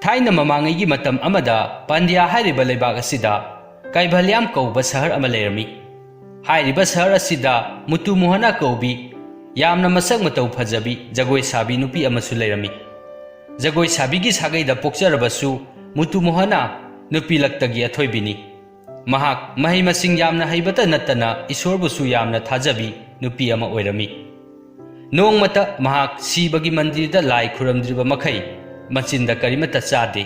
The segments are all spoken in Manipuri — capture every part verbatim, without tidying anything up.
ꯊꯥꯏꯅ ꯃꯃꯥꯡꯉꯩꯒꯤ ꯃꯇꯝ ꯑꯃꯗ ꯄꯥꯟꯗ꯭ꯌꯥ ꯍꯥꯏꯔꯤꯕ ꯂꯩꯕꯥꯛ ꯑꯁꯤꯗ ꯀꯩꯚꯂ꯭ꯌꯥꯝ ꯀꯧꯕ ꯁꯍꯔ ꯑꯃ ꯂꯩꯔꯝꯃꯤ꯫ ꯍꯥꯏꯔꯤꯕ ꯁꯍꯔ ꯑꯁꯤꯗ ꯃꯨꯇꯨ ꯃꯣꯍꯅ ꯀꯧꯕꯤ ꯌꯥꯝꯅ ꯃꯁꯛ ꯃꯇꯧ ꯐꯖꯕꯤ ꯖꯒꯣꯏ ꯁꯥꯕꯤ ꯅꯨꯄꯤ ꯑꯃꯁꯨ ꯂꯩꯔꯝꯃꯤ꯫ ꯖꯒꯣꯏ ꯁꯥꯕꯤꯒꯤ ꯁꯥꯒꯩꯗ ꯄꯣꯛꯆꯔꯕꯁꯨ ꯃꯨꯇꯨ ꯃꯣꯍꯅ ꯅꯨꯄꯤ ꯂꯛꯇꯒꯤ ꯑꯊꯣꯏꯕꯤꯅꯤ꯫ ꯃꯍꯥꯛ ꯃꯍꯩ ꯃꯁꯤꯡ ꯌꯥꯝꯅ ꯍꯩꯕꯇ ꯅꯠꯇꯅ ꯏꯁꯣꯔꯕꯨꯁꯨ ꯌꯥꯝꯅ ꯊꯥꯖꯕꯤ ꯅꯨꯄꯤ ꯑꯃ ꯑꯣꯏꯔꯝꯃꯤ꯫ ꯅꯣꯡꯃꯇ ꯃꯍꯥꯛ ꯁꯤꯕꯒꯤ ꯃꯟꯗꯤꯔꯗ ꯂꯥꯏ ꯈꯨꯔꯨꯝꯗ꯭ꯔꯤꯕ ꯃꯈꯩ ꯃꯆꯤꯟꯗ ꯀꯔꯤꯃꯠꯇ ꯆꯥꯗꯦ꯫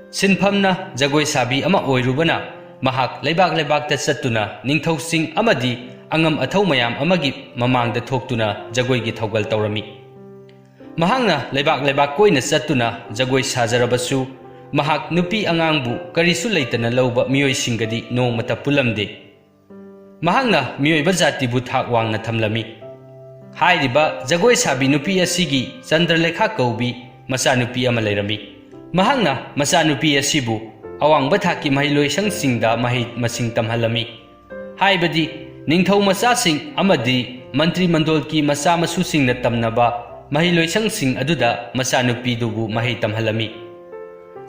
ꯁꯤꯟꯐꯝꯅ ꯖꯒꯣꯏ ꯁꯥꯕꯤ ꯑꯃ ꯑꯣꯏꯔꯨꯕꯅ ꯃꯍꯥꯛ ꯂꯩꯕꯥꯛ ꯂꯩꯕꯥꯛꯇ ꯆꯠꯇꯨꯅ ꯅꯤꯡꯊꯧꯁꯤꯡ ꯑꯃꯗꯤ ꯑꯉꯝ ꯑꯊꯧ ꯃꯌꯥꯝ ꯑꯃꯒꯤ ꯃꯃꯥꯡꯗ ꯊꯣꯛꯇꯨꯅ ꯖꯒꯣꯏꯒꯤ ꯊꯧꯒꯜ ꯇꯧꯔꯝꯃꯤ꯫ ꯃꯍꯥꯛꯅ ꯂꯩꯕꯥꯛ ꯂꯩꯕꯥꯛ ꯀꯣꯏꯅ ꯆꯠꯇꯨꯅ ꯖꯒꯣꯏ ꯁꯥꯖꯔꯕꯁꯨ ꯃꯍꯥꯛ ꯅꯨꯄꯤ ꯑꯉꯥꯡꯕꯨ ꯀꯔꯤꯁꯨ ꯂꯩꯇꯅ ꯂꯧꯕ ꯃꯤꯑꯣꯏꯁꯤꯡꯒꯗꯤ ꯅꯣꯡꯃꯇ ꯄꯨꯜꯂꯝꯗꯦ꯫ ꯃꯍꯥꯛꯅ ꯃꯤꯑꯣꯏꯕ ꯖꯥꯇꯤꯕꯨ ꯊꯥꯛ ꯋꯥꯡꯅ ꯊꯝꯂꯝꯃꯤ꯫ ꯍꯥꯏꯔꯤꯕ ꯖꯒꯣꯏ ꯁꯥꯕꯤ ꯅꯨꯄꯤ ꯑꯁꯤꯒꯤ ꯆꯟꯗ꯭ꯔꯂꯦꯈꯥ ꯀꯧꯕꯤ ꯃꯆꯥꯅꯨꯄꯤ ꯑꯃ ꯂꯩꯔꯝꯃꯤ꯫ ꯃꯍꯥꯛꯅ ꯃꯆꯥꯅꯨꯄꯤ ꯑꯁꯤꯕꯨ ꯑꯋꯥꯡꯕ ꯊꯥꯛꯀꯤ ꯃꯍꯩꯂꯣꯏꯁꯪꯁꯤꯡꯗ ꯃꯍꯩ ꯃꯁꯤꯡ ꯇꯝꯍꯜꯂꯝꯃꯤ꯫ ꯍꯥꯏꯕꯗꯤ ꯅꯤꯡꯊꯧ ꯃꯆꯥꯁꯤꯡ ꯑꯃꯗꯤ ꯃꯟꯇ꯭ꯔꯤ ꯃꯟꯗꯣꯜꯒꯤ ꯃꯆꯥ ꯃꯁꯨꯁꯤꯡꯅ ꯇꯝꯅꯕ ꯃꯍꯩꯂꯣꯏꯁꯪꯁꯤꯡ ꯑꯗꯨꯗ ꯃꯆꯥꯅꯨꯄꯤꯗꯨꯕꯨ ꯃꯍꯩ ꯇꯝꯍꯜꯂꯝꯃꯤ꯫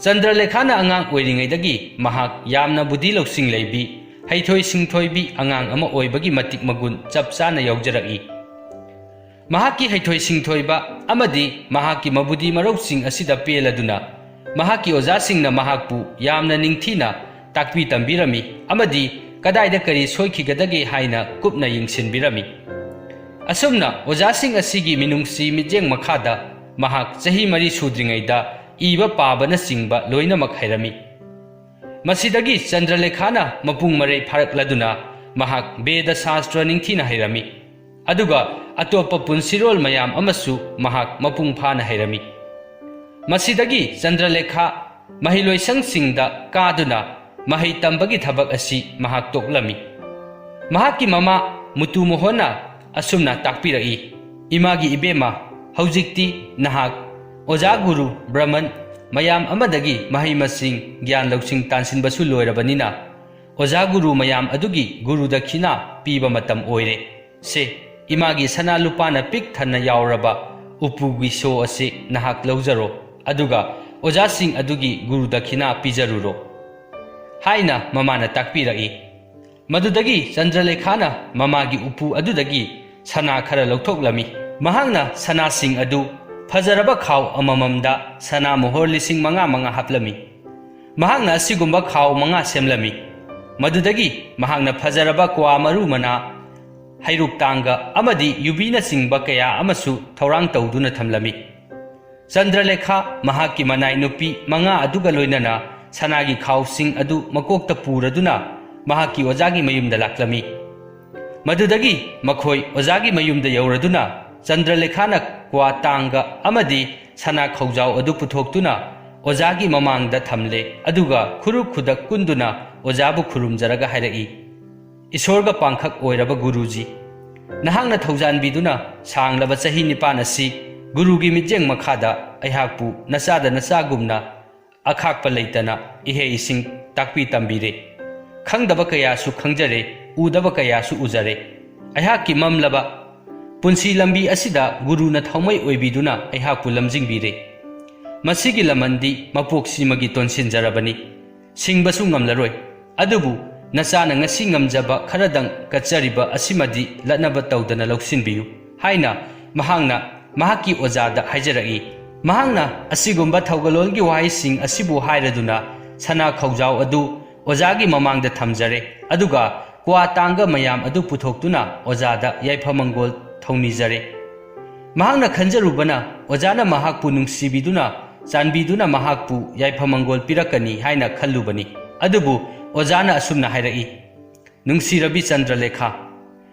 ꯆꯟꯗ꯭ꯔꯂꯦꯈꯥꯅ ꯑꯉꯥꯡ ꯑꯣꯏꯔꯤꯉꯩꯗꯒꯤ ꯃꯍꯥꯛ ꯌꯥꯝꯅ ꯕꯨꯙꯤ ꯂꯧꯁꯤꯡ ꯂꯩꯕꯤ, ꯍꯩꯊꯣꯏ ꯁꯤꯡꯊꯣꯏꯕꯤ ꯑꯉꯥꯡ ꯑꯃ ꯑꯣꯏꯕꯒꯤ ꯃꯇꯤꯛ ꯃꯒꯨꯟ ꯆꯞ ꯆꯥꯅ ꯌꯥꯎꯖꯔꯛꯏ꯫ ꯃꯍꯥꯛꯀꯤ ꯍꯩꯊꯣꯏ ꯁꯤꯡꯊꯣꯏꯕ ꯑꯃꯗꯤ ꯃꯍꯥꯛꯀꯤ ꯃꯕꯨꯗꯤ ꯃꯔꯧꯁꯤꯡ ꯑꯁꯤꯗ ꯄꯦꯜꯂꯗꯨꯅ ꯃꯍꯥꯛꯀꯤ ꯑꯣꯖꯥꯁꯤꯡꯅ ꯃꯍꯥꯛꯄꯨ ꯌꯥꯝꯅ ꯅꯤꯡꯊꯤꯅ ꯇꯥꯛꯄꯤ ꯇꯝꯕꯤꯔꯝꯃꯤ ꯑꯃꯗꯤ ꯀꯗꯥꯏꯗ ꯀꯔꯤ ꯁꯣꯏꯈꯤꯒꯗꯒꯦ ꯍꯥꯏꯅ ꯀꯨꯞꯅ ꯌꯦꯡꯁꯤꯟꯕꯤꯔꯝꯃꯤ꯫ ꯑꯁꯨꯝꯅ ꯑꯣꯖꯥꯁꯤꯡ ꯑꯁꯤꯒꯤ ꯃꯤꯅꯨꯡꯁꯤ ꯃꯤꯠꯌꯦꯡ ꯃꯈꯥꯗ ꯃꯍꯥꯛ ꯆꯍꯤ ꯃꯔꯤ ꯁꯨꯗ꯭ꯔꯤꯉꯩꯗ ꯏꯕ ꯄꯥꯕꯅꯆꯤꯡꯕ ꯂꯣꯏꯅꯃꯛ ꯍꯩꯔꯝꯃꯤ꯫ ꯃꯁꯤꯗꯒꯤ ꯆꯟꯗ꯭ꯔꯂꯦꯈꯥꯅ ꯃꯄꯨꯡ ꯃꯔꯩ ꯐꯥꯔꯛꯂꯗꯨꯅ ꯃꯍꯥꯛ ꯕꯦꯗ ꯁꯥꯁꯇ꯭ꯔ ꯅꯤꯡꯊꯤꯅ ꯍꯩꯔꯝꯃꯤ꯫ ꯑꯗꯨꯒ ꯑꯇꯣꯞꯄ ꯄꯨꯟꯁꯤꯔꯣꯜ ꯃꯌꯥꯝ ꯑꯃꯁꯨ ꯃꯍꯥꯛ ꯃꯄꯨꯡ ꯐꯥꯅ ꯍꯩꯔꯝꯃꯤ꯫ ꯃꯁꯤꯗꯒꯤ ꯆꯟꯗ꯭ꯔꯂꯦꯈꯥ ꯃꯍꯩꯂꯣꯏꯁꯪꯁꯤꯡꯗ ꯀꯥꯗꯨꯅ ꯃꯍꯩ ꯇꯝꯕꯒꯤ ꯊꯕꯛ ꯑꯁꯤ ꯃꯍꯥꯛ ꯇꯣꯛꯂꯝꯃꯤ꯫ ꯃꯍꯥꯛꯀꯤ ꯃꯃꯥ ꯃꯨꯇꯨ ꯃꯣꯍꯟꯅ ꯑꯁꯨꯝꯅ ꯇꯥꯛꯄꯤꯔꯛꯏ, "ꯏꯃꯥꯒꯤ ꯏꯕꯦꯝꯃ, ꯍꯧꯖꯤꯛꯇꯤ ꯅꯍꯥꯛ ꯑꯣꯖꯥ ꯒꯨꯔꯨ ꯕ꯭ꯔꯍꯃꯟ ꯃꯌꯥꯝ ꯑꯃꯗꯒꯤ ꯃꯍꯩ ꯃꯁꯤꯡ, ꯒ꯭ꯌꯥꯟ ꯂꯧꯁꯤꯡ ꯇꯥꯟꯁꯤꯟꯕꯁꯨ ꯂꯣꯏꯔꯕꯅꯤꯅ, ꯑꯣꯖꯥ ꯒꯨꯔꯨ ꯃꯌꯥꯝ ꯑꯗꯨꯒꯤ ꯒꯨꯔꯨ ꯗꯈꯤꯅꯥ ꯄꯤꯕ ꯃꯇꯝ ꯑꯣꯏꯔꯦ꯫ ꯁꯦ, ꯏꯃꯥꯒꯤ ꯁꯅꯥ ꯂꯨꯄꯥꯅ ꯄꯤꯛ ꯊꯟꯅ ꯌꯥꯎꯔꯕ ꯎꯄꯨꯒꯤ ꯁꯣ ꯑꯁꯤ ꯅꯍꯥꯛ ꯂꯧꯖꯔꯣ, ꯑꯗꯨꯒ ꯑꯣꯖꯥꯁꯤꯡ ꯑꯗꯨꯒꯤ ꯒꯨꯔꯨ ꯗꯈꯤꯅꯥ ꯄꯤꯖꯔꯨꯔꯣ" ꯍꯥꯏꯅ ꯃꯃꯥꯅ ꯇꯥꯛꯄꯤꯔꯛꯏ꯫ ꯃꯗꯨꯗꯒꯤ ꯆꯟꯗ꯭ꯔꯂꯦꯈꯥꯅ ꯃꯃꯥꯒꯤ ꯎꯄꯨ ꯑꯗꯨꯗꯒꯤ ꯁꯅꯥ ꯈꯔ ꯂꯧꯊꯣꯛꯂꯝꯃꯤ꯫ ꯃꯍꯥꯛꯅ ꯁꯅꯥꯁꯤꯡ ꯑꯗꯨ ꯐꯖꯔꯕ ꯈꯥꯎ ꯑꯃꯃꯝꯗ ꯁꯅꯥ ꯃꯣꯍꯣꯔ ꯂꯤꯁꯤꯡ ꯃꯉꯥ ꯃꯉꯥ ꯍꯥꯞꯂꯝꯃꯤ꯫ ꯃꯍꯥꯛꯅ ꯑꯁꯤꯒꯨꯝꯕ ꯈꯥꯎ ꯃꯉꯥ ꯁꯦꯝꯂꯝꯃꯤ꯫ ꯃꯗꯨꯗꯒꯤ ꯃꯍꯥꯛꯅ ꯐꯖꯔꯕ ꯀ꯭ꯋꯥ ꯃꯔꯨ ꯃꯅꯥ, ꯍꯩꯔꯨꯛ ꯇꯥꯡꯒ ꯑꯃꯗꯤ ꯌꯨꯕꯤꯅꯆꯤꯡꯕ ꯀꯌꯥ ꯑꯃꯁꯨ ꯊꯧꯔꯥꯡ ꯇꯧꯗꯨꯅ ꯊꯝꯂꯝꯃꯤ꯫ ꯆꯟꯗ꯭ꯔꯂꯦꯈꯥ ꯃꯍꯥꯛꯀꯤ ꯃꯅꯥꯏ ꯅꯨꯄꯤ ꯃꯉꯥ ꯑꯗꯨꯒ ꯂꯣꯏꯅꯅ ꯁꯅꯥꯒꯤ ꯈꯥꯎꯁꯤꯡ ꯑꯗꯨ ꯃꯀꯣꯛꯇ ꯄꯨꯔꯗꯨꯅ ꯃꯍꯥꯛꯀꯤ ꯑꯣꯖꯥꯒꯤ ꯃꯌꯨꯝꯗ ꯂꯥꯛꯂꯝꯃꯤ꯫ ꯃꯗꯨꯗꯒꯤ ꯃꯈꯣꯏ ꯑꯣꯖꯥꯒꯤ ꯃꯌꯨꯝꯗ ꯌꯧꯔꯗꯨꯅ ꯆꯟꯗ꯭ꯔꯂꯦꯈꯥꯅ ꯀ꯭ꯋꯥ ꯇꯥꯡꯒ ꯑꯃꯗꯤ ꯁꯅꯥ ꯈꯧꯖꯥꯎ ꯑꯗꯨ ꯄꯨꯊꯣꯛꯇꯨꯅ ꯑꯣꯖꯥꯒꯤ ꯃꯃꯥꯡꯗ ꯊꯝꯂꯦ, ꯑꯗꯨꯒ ꯈꯨꯔꯨ ꯈꯨꯗꯛ ꯀꯨꯟꯗꯨꯅ ꯑꯣꯖꯥꯕꯨ ꯈꯨꯔꯨꯝꯖꯔꯒ ꯍꯥꯏꯔꯛꯏ, "ꯏꯁꯣꯔꯒ ꯄꯥꯡꯈꯛ ꯑꯣꯏꯔꯕ ꯒꯨꯔꯨꯖꯤ, ꯅꯍꯥꯛꯅ ꯊꯧꯖꯥꯟꯕꯤꯗꯨꯅ ꯁꯥꯡꯂꯕ ꯆꯍꯤ ꯅꯤꯄꯥꯟ ꯑꯁꯤ ꯒꯨꯔꯨꯒꯤ ꯃꯤꯠꯌꯦꯡ ꯃꯈꯥꯗ ꯑꯩꯍꯥꯛꯄꯨ ꯅꯆꯥꯗ ꯅꯆꯥꯒꯨꯝꯅ ꯑꯈꯥꯛꯄ ꯂꯩꯇꯅ ꯏꯍꯩ ꯏꯁꯤꯡ ꯇꯥꯛꯄꯤ ꯇꯝꯕꯤꯔꯦ꯫ ꯈꯪꯗꯕ ꯀꯌꯥꯁꯨ ꯈꯪꯖꯔꯦ, ꯎꯗꯕ ꯀꯌꯥꯁꯨ ꯎꯖꯔꯦ꯫ ꯑꯩꯍꯥꯛꯀꯤ ꯃꯝꯂꯕ ꯄꯨꯟꯁꯤ ꯂꯝꯕꯤ ꯑꯁꯤꯗ ꯒꯨꯔꯨꯅ ꯊꯧꯃꯩ ꯑꯣꯏꯕꯤꯗꯨꯅ ꯑꯩꯍꯥꯛꯄꯨ ꯂꯝꯖꯤꯡꯕꯤꯔꯦ꯫ ꯃꯁꯤꯒꯤ ꯂꯃꯟꯗꯤ ꯃꯄꯣꯛꯁꯤꯃꯒꯤ ꯇꯣꯟꯁꯤꯟꯖꯔꯕꯅꯤ꯫ ꯁꯤꯡꯕꯁꯨ ꯉꯝꯂꯔꯣꯏ꯫ ꯑꯗꯨꯕꯨ ꯅꯆꯥꯅ ꯉꯁꯤ ꯉꯝꯖꯕ ꯈꯔꯗꯪ ꯀꯠꯆꯔꯤꯕ ꯑꯁꯤꯃꯗꯤ ꯂꯠꯅꯕ ꯇꯧꯗꯅ ꯂꯧꯁꯤꯟꯕꯤꯌꯨ" ꯍꯥꯏꯅ ꯃꯍꯥꯛꯅ ꯃꯍꯥꯛꯀꯤ ꯑꯣꯖꯥꯗ ꯍꯥꯏꯖꯔꯛꯏ꯫ ꯃꯍꯥꯛꯅ ꯑꯁꯤꯒꯨꯝꯕ ꯊꯧꯒꯜꯂꯣꯟꯒꯤ ꯋꯥꯍꯩꯁꯤꯡ ꯑꯁꯤꯕꯨ ꯍꯥꯏꯔꯗꯨꯅ ꯁꯅꯥ ꯈꯧꯖꯥꯎ ꯑꯗꯨ ꯑꯣꯖꯥꯒꯤ ꯃꯃꯥꯡꯗ ꯊꯝꯖꯔꯦ, ꯑꯗꯨꯒ ꯀ꯭ꯋꯥ ꯇꯥꯡꯒ ꯃꯌꯥꯝ ꯑꯗꯨ ꯄꯨꯊꯣꯛꯇꯨꯅ ꯑꯣꯖꯥꯗ ꯌꯥꯏꯐ ꯃꯪꯒꯣꯜ ꯊꯧꯅꯤꯖꯔꯦ꯫ ꯃꯍꯥꯛꯅ ꯈꯟꯖꯔꯨꯕꯅ ꯑꯣꯖꯥꯅ ꯃꯍꯥꯛꯄꯨ ꯅꯨꯡꯁꯤꯕꯤꯗꯨꯅ, ꯆꯥꯟꯕꯤꯗꯨꯅ ꯃꯍꯥꯛꯄꯨ ꯌꯥꯏꯐ ꯃꯪꯒꯣꯜ ꯄꯤꯔꯛꯀꯅꯤ ꯍꯥꯏꯅ ꯈꯜꯂꯨꯕꯅꯤ꯫ ꯑꯗꯨꯕꯨ ꯑꯣꯖꯥꯅ ꯑꯁꯨꯝꯅ ꯍꯥꯏꯔꯛꯏ, "ꯅꯨꯡꯁꯤꯔꯕꯤ ꯆꯟꯗ꯭ꯔꯂꯦꯈꯥ,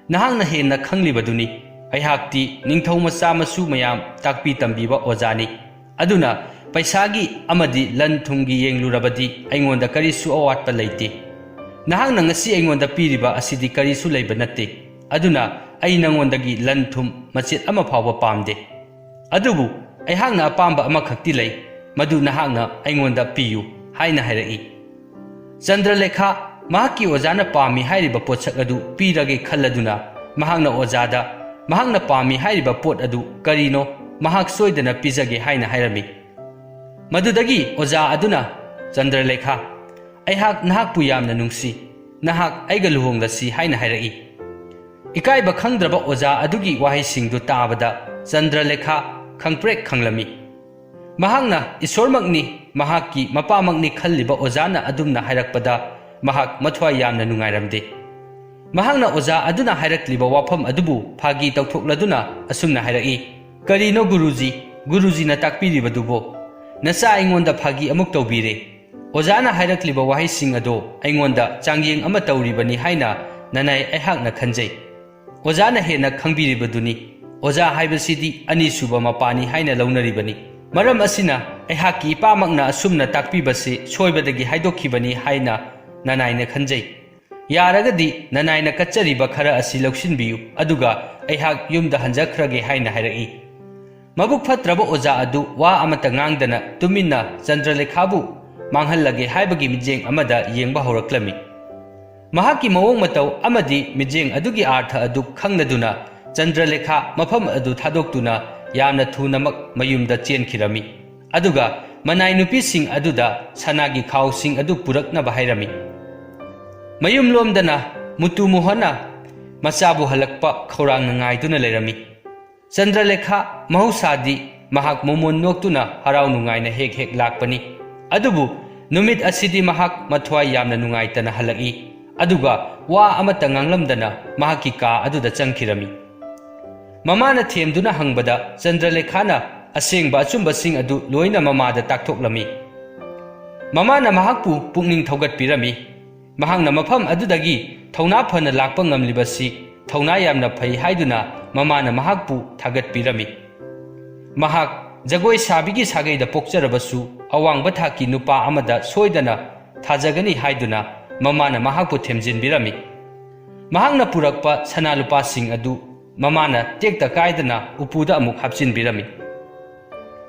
ꯅꯍꯥꯛꯅ ꯍꯦꯟꯅ ꯈꯪꯂꯤꯕꯗꯨꯅꯤ, ꯑꯩꯍꯥꯛꯇꯤ ꯅꯤꯡꯊꯧ ꯃꯆꯥ ꯃꯁꯨ ꯃꯌꯥꯝ ꯇꯥꯛꯄꯤ ꯇꯝꯕꯤꯕ ꯑꯣꯖꯥꯅꯤ꯫ ꯑꯗꯨꯅ ꯄꯩꯁꯥꯒꯤ ꯑꯃꯗꯤ ꯂꯟ ꯊꯨꯝꯒꯤ ꯌꯦꯡꯂꯨꯔꯕꯗꯤ ꯑꯩꯉꯣꯟꯗ ꯀꯔꯤꯁꯨ ꯑꯋꯥꯠꯄ ꯂꯩꯇꯦ꯫ ꯅꯍꯥꯛꯅ ꯉꯁꯤ ꯑꯩꯉꯣꯟꯗ ꯄꯤꯔꯤꯕ ꯑꯁꯤꯗꯤ ꯀꯔꯤꯁꯨ ꯂꯩꯕ ꯅꯠꯇꯦ꯫ ꯑꯗꯨꯅ ꯑꯩ ꯅꯉꯣꯟꯗꯒꯤ ꯂꯟ ꯊꯨꯝ ꯃꯆꯦꯠ ꯑꯃ ꯐꯥꯎꯕ ꯄꯥꯝꯗꯦ꯫ ꯑꯗꯨꯕꯨ ꯑꯩꯍꯥꯛꯅ ꯑꯄꯥꯝꯕ ꯑꯃꯈꯛꯇꯤ ꯂꯩ, ꯃꯗꯨ ꯅꯍꯥꯛꯅ ꯑꯩꯉꯣꯟꯗ ꯄꯤꯌꯨ" ꯍꯥꯏꯅ ꯍꯥꯏꯔꯛꯏ꯫ ꯆꯟꯗ꯭ꯔꯂꯦꯈꯥ ꯃꯍꯥꯛꯀꯤ ꯑꯣꯖꯥꯅ ꯄꯥꯝꯃꯤ ꯍꯥꯏꯔꯤꯕ ꯄꯣꯠꯁꯛ ꯑꯗꯨ ꯄꯤꯔꯒꯦ ꯈꯜꯂꯗꯨꯅ ꯃꯍꯥꯛꯅ ꯑꯣꯖꯥꯗ ꯃꯍꯥꯛꯅ ꯄꯥꯝꯃꯤ ꯍꯥꯏꯔꯤꯕ ꯄꯣꯠ ꯑꯗꯨ ꯀꯔꯤꯅꯣ ꯃꯍꯥꯛ ꯁꯣꯏꯗꯅ ꯄꯤꯖꯒꯦ ꯍꯥꯏꯅ ꯍꯥꯏꯔꯝꯃꯤ꯫ ꯃꯗꯨꯗꯒꯤ ꯑꯣꯖꯥ ꯑꯗꯨꯅ, "ꯆꯟꯗ꯭ꯔꯂꯦꯈꯥ, ꯑꯩꯍꯥꯛ ꯅꯍꯥꯛꯄꯨ ꯌꯥꯝꯅ ꯅꯨꯡꯁꯤ, ꯅꯍꯥꯛ ꯑꯩꯒ ꯂꯨꯍꯣꯡꯂꯁꯤ" ꯍꯥꯏꯅ ꯍꯥꯏꯔꯛꯏ꯫ ꯏꯀꯥꯏꯕ ꯈꯪꯗ꯭ꯔꯕ ꯑꯣꯖꯥ ꯑꯗꯨꯒꯤ ꯋꯥꯍꯩꯁꯤꯡꯗꯨ ꯇꯥꯕꯗ ꯆꯟꯗ꯭ꯔꯂꯦꯈꯥ ꯈꯪꯄ꯭ꯔꯦꯛ ꯈꯪꯂꯝꯃꯤ꯫ ꯃꯍꯥꯛꯅ ꯏꯁꯣꯔꯃꯛꯅꯤ, ꯃꯍꯥꯛꯀꯤ ꯃꯄꯥꯃꯛꯅꯤ ꯈꯜꯂꯤꯕ ꯑꯣꯖꯥꯅ ꯑꯗꯨꯝꯅ ꯍꯥꯏꯔꯛꯄꯗ ꯃꯍꯥꯛ ꯃꯊ꯭ꯋꯥꯏ ꯌꯥꯝꯅ ꯅꯨꯡꯉꯥꯏꯔꯝꯗꯦ꯫ ꯃꯍꯥꯛꯅ ꯑꯣꯖꯥ ꯑꯗꯨꯅ ꯍꯥꯏꯔꯛꯂꯤꯕ ꯋꯥꯐꯝ ꯑꯗꯨꯕꯨ ꯐꯥꯒꯤ ꯇꯧꯊꯣꯛꯂꯗꯨꯅ ꯑꯁꯨꯝꯅ ꯍꯥꯏꯔꯛꯏ, "ꯀꯔꯤꯅꯣ ꯒꯨꯔꯨꯖꯤ? ꯒꯨꯔꯨꯖꯤꯅ ꯇꯥꯛꯄꯤꯔꯤꯕꯗꯨꯕꯣ? ꯅꯆꯥ ꯑꯩꯉꯣꯟꯗ ꯐꯥꯒꯤ ꯑꯃꯨꯛ ꯇꯧꯕꯤꯔꯦ꯫ ꯑꯣꯖꯥꯅ ꯍꯥꯏꯔꯛꯂꯤꯕ ꯋꯥꯍꯩꯁꯤꯡ ꯑꯗꯣ ꯑꯩꯉꯣꯟꯗ ꯆꯥꯡꯌꯦꯡ ꯑꯃ ꯇꯧꯔꯤꯕꯅꯤ ꯍꯥꯏꯅ ꯅꯅꯥꯏ ꯑꯩꯍꯥꯛꯅ ꯈꯟꯖꯩ꯫ ꯑꯣꯖꯥꯅ ꯍꯦꯟꯅ ꯈꯪꯕꯤꯔꯤꯕꯗꯨꯅꯤ꯫ ꯑꯣꯖꯥ ꯍꯥꯏꯕꯁꯤꯗꯤ ꯑꯅꯤꯁꯨꯕ ꯃꯄꯥꯅꯤ ꯍꯥꯏꯅ ꯂꯧꯅꯔꯤꯕꯅꯤ꯫ ꯃꯔꯝ ꯑꯁꯤꯅ ꯑꯩꯍꯥꯛꯀꯤ ꯏꯄꯥꯃꯛꯅ ꯑꯁꯨꯝꯅ ꯇꯥꯛꯄꯤꯕꯁꯤ ꯁꯣꯏꯕꯗꯒꯤ ꯍꯥꯏꯗꯣꯛꯈꯤꯕꯅꯤ ꯍꯥꯏꯅ ꯅꯅꯥꯏꯅ ꯈꯟꯖꯩ꯫ ꯌꯥꯔꯒꯗꯤ ꯅꯅꯥꯏꯅ ꯀꯠꯆꯔꯤꯕ ꯈꯔ ꯑꯁꯤ ꯂꯧꯁꯤꯟꯕꯤꯌꯨ, ꯑꯗꯨꯒ ꯑꯩꯍꯥꯛ ꯌꯨꯝꯗ ꯍꯟꯖꯈ꯭ꯔꯒꯦ" ꯍꯥꯏꯅ ꯍꯥꯏꯔꯛꯏ꯫ ꯃꯕꯨꯛ ꯐꯠꯇ꯭ꯔꯕ ꯑꯣꯖꯥ ꯑꯗꯨ ꯋꯥ ꯑꯃꯠꯇ ꯉꯥꯡꯗꯅ ꯇꯨꯃꯤꯟꯅ ꯆꯟꯗ꯭ꯔꯂꯦꯈꯥꯕꯨ ꯃꯥꯡꯍꯜꯂꯒꯦ ꯍꯥꯏꯕꯒꯤ ꯃꯤꯠꯌꯦꯡ ꯑꯃꯗ ꯌꯦꯡꯕ ꯍꯧꯔꯛꯂꯝꯃꯤ꯫ ꯃꯍꯥꯛꯀꯤ ꯃꯑꯣꯡ ꯃꯇꯧ ꯑꯃꯗꯤ ꯃꯤꯠꯌꯦꯡ ꯑꯗꯨꯒꯤ ꯑꯥꯔꯊ ꯑꯗꯨ ꯈꯪꯂꯗꯨꯅ ꯆꯟꯗ꯭ꯔꯂꯦꯈꯥ ꯃꯐꯝ ꯑꯗꯨ ꯊꯥꯗꯣꯛꯇꯨꯅ ꯌꯥꯝꯅ ꯊꯨꯅꯃꯛ ꯃꯌꯨꯝꯗ ꯆꯦꯟꯈꯤꯔꯝꯃꯤ꯫ ꯑꯗꯨꯒ ꯃꯅꯥꯏ ꯅꯨꯄꯤꯁꯤꯡ ꯑꯗꯨꯗ ꯁꯅꯥꯒꯤ ꯈꯥꯎꯁꯤꯡ ꯑꯗꯨ ꯄꯨꯔꯛꯅꯕ ꯍꯥꯏꯔꯝꯃꯤ꯫ ꯃꯌꯨꯝꯂꯣꯝꯗꯅ ꯃꯨꯇꯨ ꯃꯣꯍꯟꯅ ꯃꯆꯥꯕꯨ ꯍꯜꯂꯛꯄ ꯈꯧꯔꯥꯡꯅ ꯉꯥꯏꯗꯨꯅ ꯂꯩꯔꯝꯃꯤ꯫ ꯆꯟꯗ꯭ꯔꯂꯦꯈꯥ ꯃꯍꯧꯁꯥꯗꯤ ꯃꯍꯥꯛ ꯃꯣꯃꯣꯟ ꯅꯣꯛꯇꯨꯅ ꯍꯔꯥꯎ ꯅꯨꯡꯉꯥꯏꯅ ꯍꯦꯛ ꯍꯦꯛ ꯂꯥꯛꯄꯅꯤ꯫ ꯑꯗꯨꯕꯨ ꯅꯨꯃꯤꯠ ꯑꯁꯤꯗꯤ ꯃꯍꯥꯛ ꯃꯊ꯭ꯋꯥꯏ ꯌꯥꯝꯅ ꯅꯨꯡꯉꯥꯏꯇꯅ ꯍꯜꯂꯛꯏ꯫ ꯑꯗꯨꯒ ꯋꯥ ꯑꯃꯠꯇ ꯉꯥꯡꯂꯝꯗꯅ ꯃꯍꯥꯛꯀꯤ ꯀꯥ ꯑꯗꯨꯗ ꯆꯪꯈꯤꯔꯝꯃꯤ꯫ ꯃꯃꯥꯅ ꯊꯦꯝꯗꯨꯅ ꯍꯪꯕꯗ ꯆꯟꯗ꯭ꯔꯂꯦꯈꯥꯅ ꯑꯁꯦꯡꯕ ꯑꯆꯨꯝꯕꯁꯤꯡ ꯑꯗꯨ ꯂꯣꯏꯅ ꯃꯃꯥꯗ ꯇꯥꯛꯊꯣꯛꯂꯝꯃꯤ꯫ ꯃꯃꯥꯅ ꯃꯍꯥꯛꯄꯨ ꯄꯨꯛꯅꯤꯡ ꯊꯧꯒꯠꯄꯤꯔꯝꯃꯤ꯫ ꯃꯍꯥꯛꯅ ꯃꯐꯝ ꯑꯗꯨꯗꯒꯤ ꯊꯧꯅꯥ ꯐꯅ ꯂꯥꯛꯄ ꯉꯝꯂꯤꯕꯁꯤ ꯊꯧꯅꯥ ꯌꯥꯝꯅ ꯐꯩ ꯍꯥꯏꯗꯨꯅ ꯃꯃꯥꯅ ꯃꯍꯥꯛꯄꯨ ꯊꯥꯒꯠꯄꯤꯔꯝꯃꯤ꯫ ꯃꯍꯥꯛ ꯖꯒꯣꯏ ꯁꯥꯕꯤꯒꯤ ꯁꯥꯒꯩꯗ ꯄꯣꯛꯆꯔꯕꯁꯨ ꯑꯋꯥꯡꯕ ꯊꯥꯛꯀꯤ ꯅꯨꯄꯥ ꯑꯃꯗ ꯁꯣꯏꯗꯅ ꯊꯥꯖꯒꯅꯤ ꯍꯥꯏꯗꯨꯅ ꯃꯃꯥꯅ ꯃꯍꯥꯛꯄꯨ ꯊꯦꯝꯖꯤꯟꯕꯤꯔꯝꯃꯤ꯫ ꯃꯍꯥꯛꯅ ꯄꯨꯔꯛꯄ ꯁꯅꯥ ꯂꯨꯄꯥꯁꯤꯡ ꯑꯗꯨ ꯃꯃꯥꯅ ꯇꯦꯛꯇ ꯀꯥꯏꯗꯅ ꯎꯄꯨꯗ ꯑꯃꯨꯛ ꯍꯥꯞꯆꯤꯟꯕꯤꯔꯝꯃꯤ꯫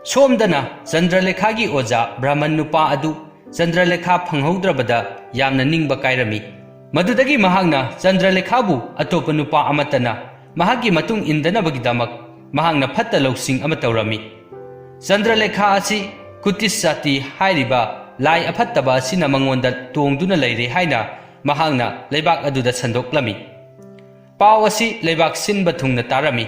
ꯁꯣꯝꯗꯅ ꯆꯟꯗ꯭ꯔꯂꯦꯈꯥꯒꯤ ꯑꯣꯖꯥ ꯕ꯭ꯔꯥꯍꯃꯟ ꯅꯨꯄꯥ ꯑꯗꯨ ꯆꯟꯗ꯭ꯔꯂꯦꯈꯥ ꯐꯪꯍꯧꯗ꯭ꯔꯕꯗ ꯌꯥꯝꯅ ꯅꯤꯡꯕ ꯀꯥꯏꯔꯝꯃꯤ꯫ ꯃꯗꯨꯗꯒꯤ ꯃꯍꯥꯛꯅ ꯆꯟꯗ꯭ꯔꯂꯦꯈꯥꯕꯨ ꯑꯇꯣꯞꯄ ꯅꯨꯄꯥ ꯑꯃꯠꯇꯅ ꯃꯍꯥꯛꯀꯤ ꯃꯇꯨꯡ ꯏꯟꯗꯅꯕꯒꯤꯗꯃꯛ ꯃꯍꯥꯛꯅ ꯐꯠꯇ ꯂꯧꯁꯤꯡ ꯑꯃ ꯇꯧꯔꯝꯃꯤ꯫ ꯆꯟꯗ꯭ꯔꯂꯦꯈꯥ ꯑꯁꯤ ꯀꯨꯇꯤꯁ ꯖꯥꯇꯤ ꯍꯥꯏꯔꯤꯕ ꯂꯥꯏ ꯑꯐꯠꯇꯕ ꯑꯁꯤꯅ ꯃꯉꯣꯟꯗ ꯇꯣꯡꯗꯨꯅ ꯂꯩꯔꯦ ꯍꯥꯏꯅ ꯃꯍꯥꯛꯅ ꯂꯩꯕꯥꯛ ꯑꯗꯨꯗ ꯁꯟꯗꯣꯛꯂꯝꯃꯤ꯫ ꯄꯥꯎ ꯑꯁꯤ ꯂꯩꯕꯥꯛ ꯁꯤꯟꯕ ꯊꯨꯡꯅ ꯇꯥꯔꯝꯃꯤ꯫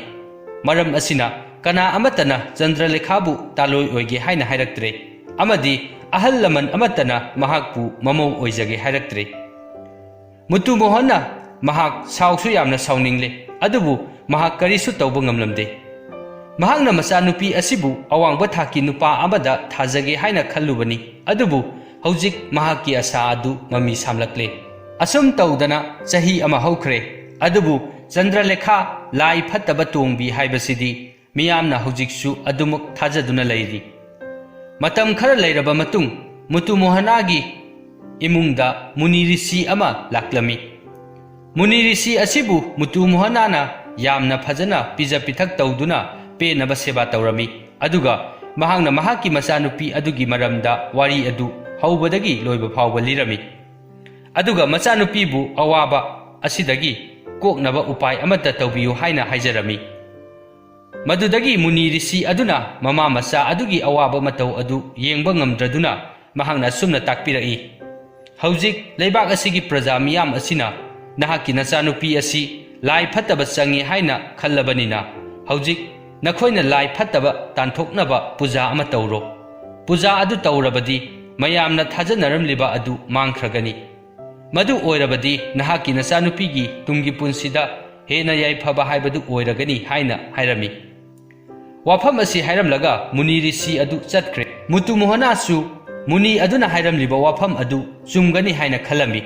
ꯃꯔꯝ ꯑꯁꯤꯅ ꯀꯅꯥ ꯑꯃꯠꯇꯅ ꯆꯟꯗ꯭ꯔꯂꯦꯈꯥꯕꯨ ꯇꯥꯂꯣꯏ ꯑꯣꯏꯒꯦ ꯍꯥꯏꯅ ꯍꯥꯏꯔꯛꯇ꯭ꯔꯦ, ꯑꯃꯗꯤ ꯑꯍꯜ ꯂꯃꯟ ꯑꯃꯠꯇꯅ ꯃꯍꯥꯛꯄꯨ ꯃꯃꯧ ꯑꯣꯏꯖꯒꯦ ꯍꯥꯏꯔꯛꯇ꯭ꯔꯦ꯫ ꯃꯨꯇꯨ ꯃꯣꯍꯟꯅ ꯃꯍꯥꯛ ꯁꯥꯎꯁꯨ ꯌꯥꯝꯅ ꯁꯥꯎꯅꯤꯡꯂꯦ, ꯑꯗꯨꯕꯨ ꯃꯍꯥꯛ ꯀꯔꯤꯁꯨ ꯇꯧꯕ ꯉꯝꯂꯝꯗꯦ꯫ ꯃꯍꯥꯛꯅ ꯃꯆꯥꯅꯨꯄꯤ ꯑꯁꯤꯕꯨ ꯑꯋꯥꯡꯕ ꯊꯥꯛꯀꯤ ꯅꯨꯄꯥ ꯑꯃꯗ ꯊꯥꯖꯒꯦ ꯍꯥꯏꯅ ꯈꯜꯂꯨꯕꯅꯤ, ꯑꯗꯨꯕꯨ ꯍꯧꯖꯤꯛ ꯃꯍꯥꯛꯀꯤ ꯑꯁꯥ ꯑꯗꯨ ꯃꯃꯤ ꯁꯥꯝꯂꯛꯂꯦ꯫ ꯑꯁꯨꯝ ꯇꯧꯗꯅ ꯆꯍꯤ ꯑꯃ ꯍꯧꯈ꯭ꯔꯦ, ꯑꯗꯨꯕꯨ ꯆꯟꯗ꯭ꯔꯂꯦꯈꯥ ꯂꯥꯏ ꯐꯠꯇꯕ ꯇꯣꯡꯕꯤ ꯍꯥꯏꯕꯁꯤꯗꯤ ꯃꯤꯌꯥꯝꯅ ꯍꯧꯖꯤꯛꯁꯨ ꯑꯗꯨꯃꯛ ꯊꯥꯖꯗꯨꯅ ꯂꯩꯔꯤ꯫ ꯃꯇꯝ ꯈꯔ ꯂꯩꯔꯕ ꯃꯇꯨꯡ, ꯃꯨꯇꯨ ꯃꯣꯍꯅꯥꯒꯤ ꯏꯃꯨꯡꯗ ꯃꯨꯅꯤ ꯔꯤꯁꯤ ꯑꯃ ꯂꯥꯛꯂꯝꯃꯤ꯫ ꯃꯨꯅꯤ ꯔꯤꯁꯤ ꯑꯁꯤꯕꯨ ꯃꯨꯇꯨ ꯃꯣꯍꯅꯥꯅ ꯌꯥꯝꯅ ꯐꯖꯅ ꯄꯤꯖ ꯄꯤꯊꯛ ꯇꯧꯗꯨꯅ ꯄꯦꯟꯅꯕ ꯁꯦꯕꯥ ꯇꯧꯔꯝꯃꯤ, ꯑꯗꯨꯒ ꯃꯍꯥꯛꯅ ꯃꯍꯥꯛꯀꯤ ꯃꯆꯥꯅꯨꯄꯤ ꯑꯗꯨꯒꯤ ꯃꯔꯝꯗ ꯋꯥꯔꯤ ꯑꯗꯨ ꯍꯧꯕꯗꯒꯤ ꯂꯣꯏꯕ ꯐꯥꯎꯕ ꯂꯤꯔꯝꯃꯤ꯫ ꯑꯗꯨꯒ ꯃꯆꯥꯅꯨꯄꯤꯕꯨ ꯑꯋꯥꯕ ꯑꯁꯤꯗꯒꯤ ꯀꯣꯛꯅꯕ ꯎꯄꯥꯏ ꯑꯃꯠꯇ ꯇꯧꯕꯤꯌꯨ ꯍꯥꯏꯅ ꯍꯥꯏꯖꯔꯝꯃꯤ꯫ ꯃꯗꯨꯗꯒꯤ ꯃꯨꯅꯤ ꯔꯤꯁꯤ ꯑꯗꯨꯅ ꯃꯃꯥ ꯃꯆꯥ ꯑꯗꯨꯒꯤ ꯑꯋꯥꯕ ꯃꯇꯧ ꯑꯗꯨ ꯌꯦꯡꯕ ꯉꯝꯗ꯭ꯔꯗꯨꯅ ꯃꯍꯥꯛꯅ ꯑꯁꯨꯝꯅ ꯇꯥꯛꯄꯤꯔꯛꯏ, "ꯍꯧꯖꯤꯛ ꯂꯩꯕꯥꯛ ꯑꯁꯤꯒꯤ ꯄ꯭ꯔꯖꯥ ꯃꯤꯌꯥꯝ ꯑꯁꯤꯅ ꯅꯍꯥꯛꯀꯤ ꯅꯆꯥꯅꯨꯄꯤ ꯑꯁꯤ ꯂꯥꯏ ꯐꯠꯇꯕ ꯆꯪꯉꯤ ꯍꯥꯏꯅ ꯈꯜꯂꯕꯅꯤꯅ, ꯍꯧꯖꯤꯛ ꯅꯈꯣꯏꯅ ꯂꯥꯏ ꯐꯠꯇꯕ ꯇꯥꯟꯊꯣꯛꯅꯕ ꯄꯨꯖꯥ ꯑꯃ ꯇꯧꯔꯣ꯫ ꯄꯨꯖꯥ ꯑꯗꯨ ꯇꯧꯔꯕꯗꯤ ꯃꯌꯥꯝꯅ ꯊꯥꯖꯅꯔꯝꯂꯤꯕ ꯑꯗꯨ ꯃꯥꯡꯈ꯭ꯔꯒꯅꯤ꯫ ꯃꯗꯨ ꯑꯣꯏꯔꯕꯗꯤ ꯅꯍꯥꯛꯀꯤ ꯅꯆꯥꯅꯨꯄꯤꯒꯤ ꯇꯨꯡꯒꯤ ꯄꯨꯟꯁꯤꯗ ꯍꯦꯟꯅ ꯌꯥꯏꯐꯕ ꯍꯥꯏꯕꯗꯨ ꯑꯣꯏꯔꯒꯅꯤ" ꯍꯥꯏꯅ ꯍꯥꯏꯔꯝꯃꯤ꯫ ꯋꯥꯐꯝ ꯑꯁꯤ ꯍꯥꯏꯔꯝꯂꯒ ꯃꯨꯅꯤ ꯔꯤꯁꯤ ꯑꯗꯨ ꯆꯠꯈ꯭ꯔꯦ꯫ ꯃꯨꯇꯨ ꯃꯣꯍꯅꯥꯁꯨ ꯃꯨꯅꯤ ꯑꯗꯨꯅ ꯍꯥꯏꯔꯝꯂꯤꯕ ꯋꯥꯐꯝ ꯑꯗꯨ ꯆꯨꯝꯒꯅꯤ ꯍꯥꯏꯅ ꯈꯜꯂꯝꯃꯤ꯫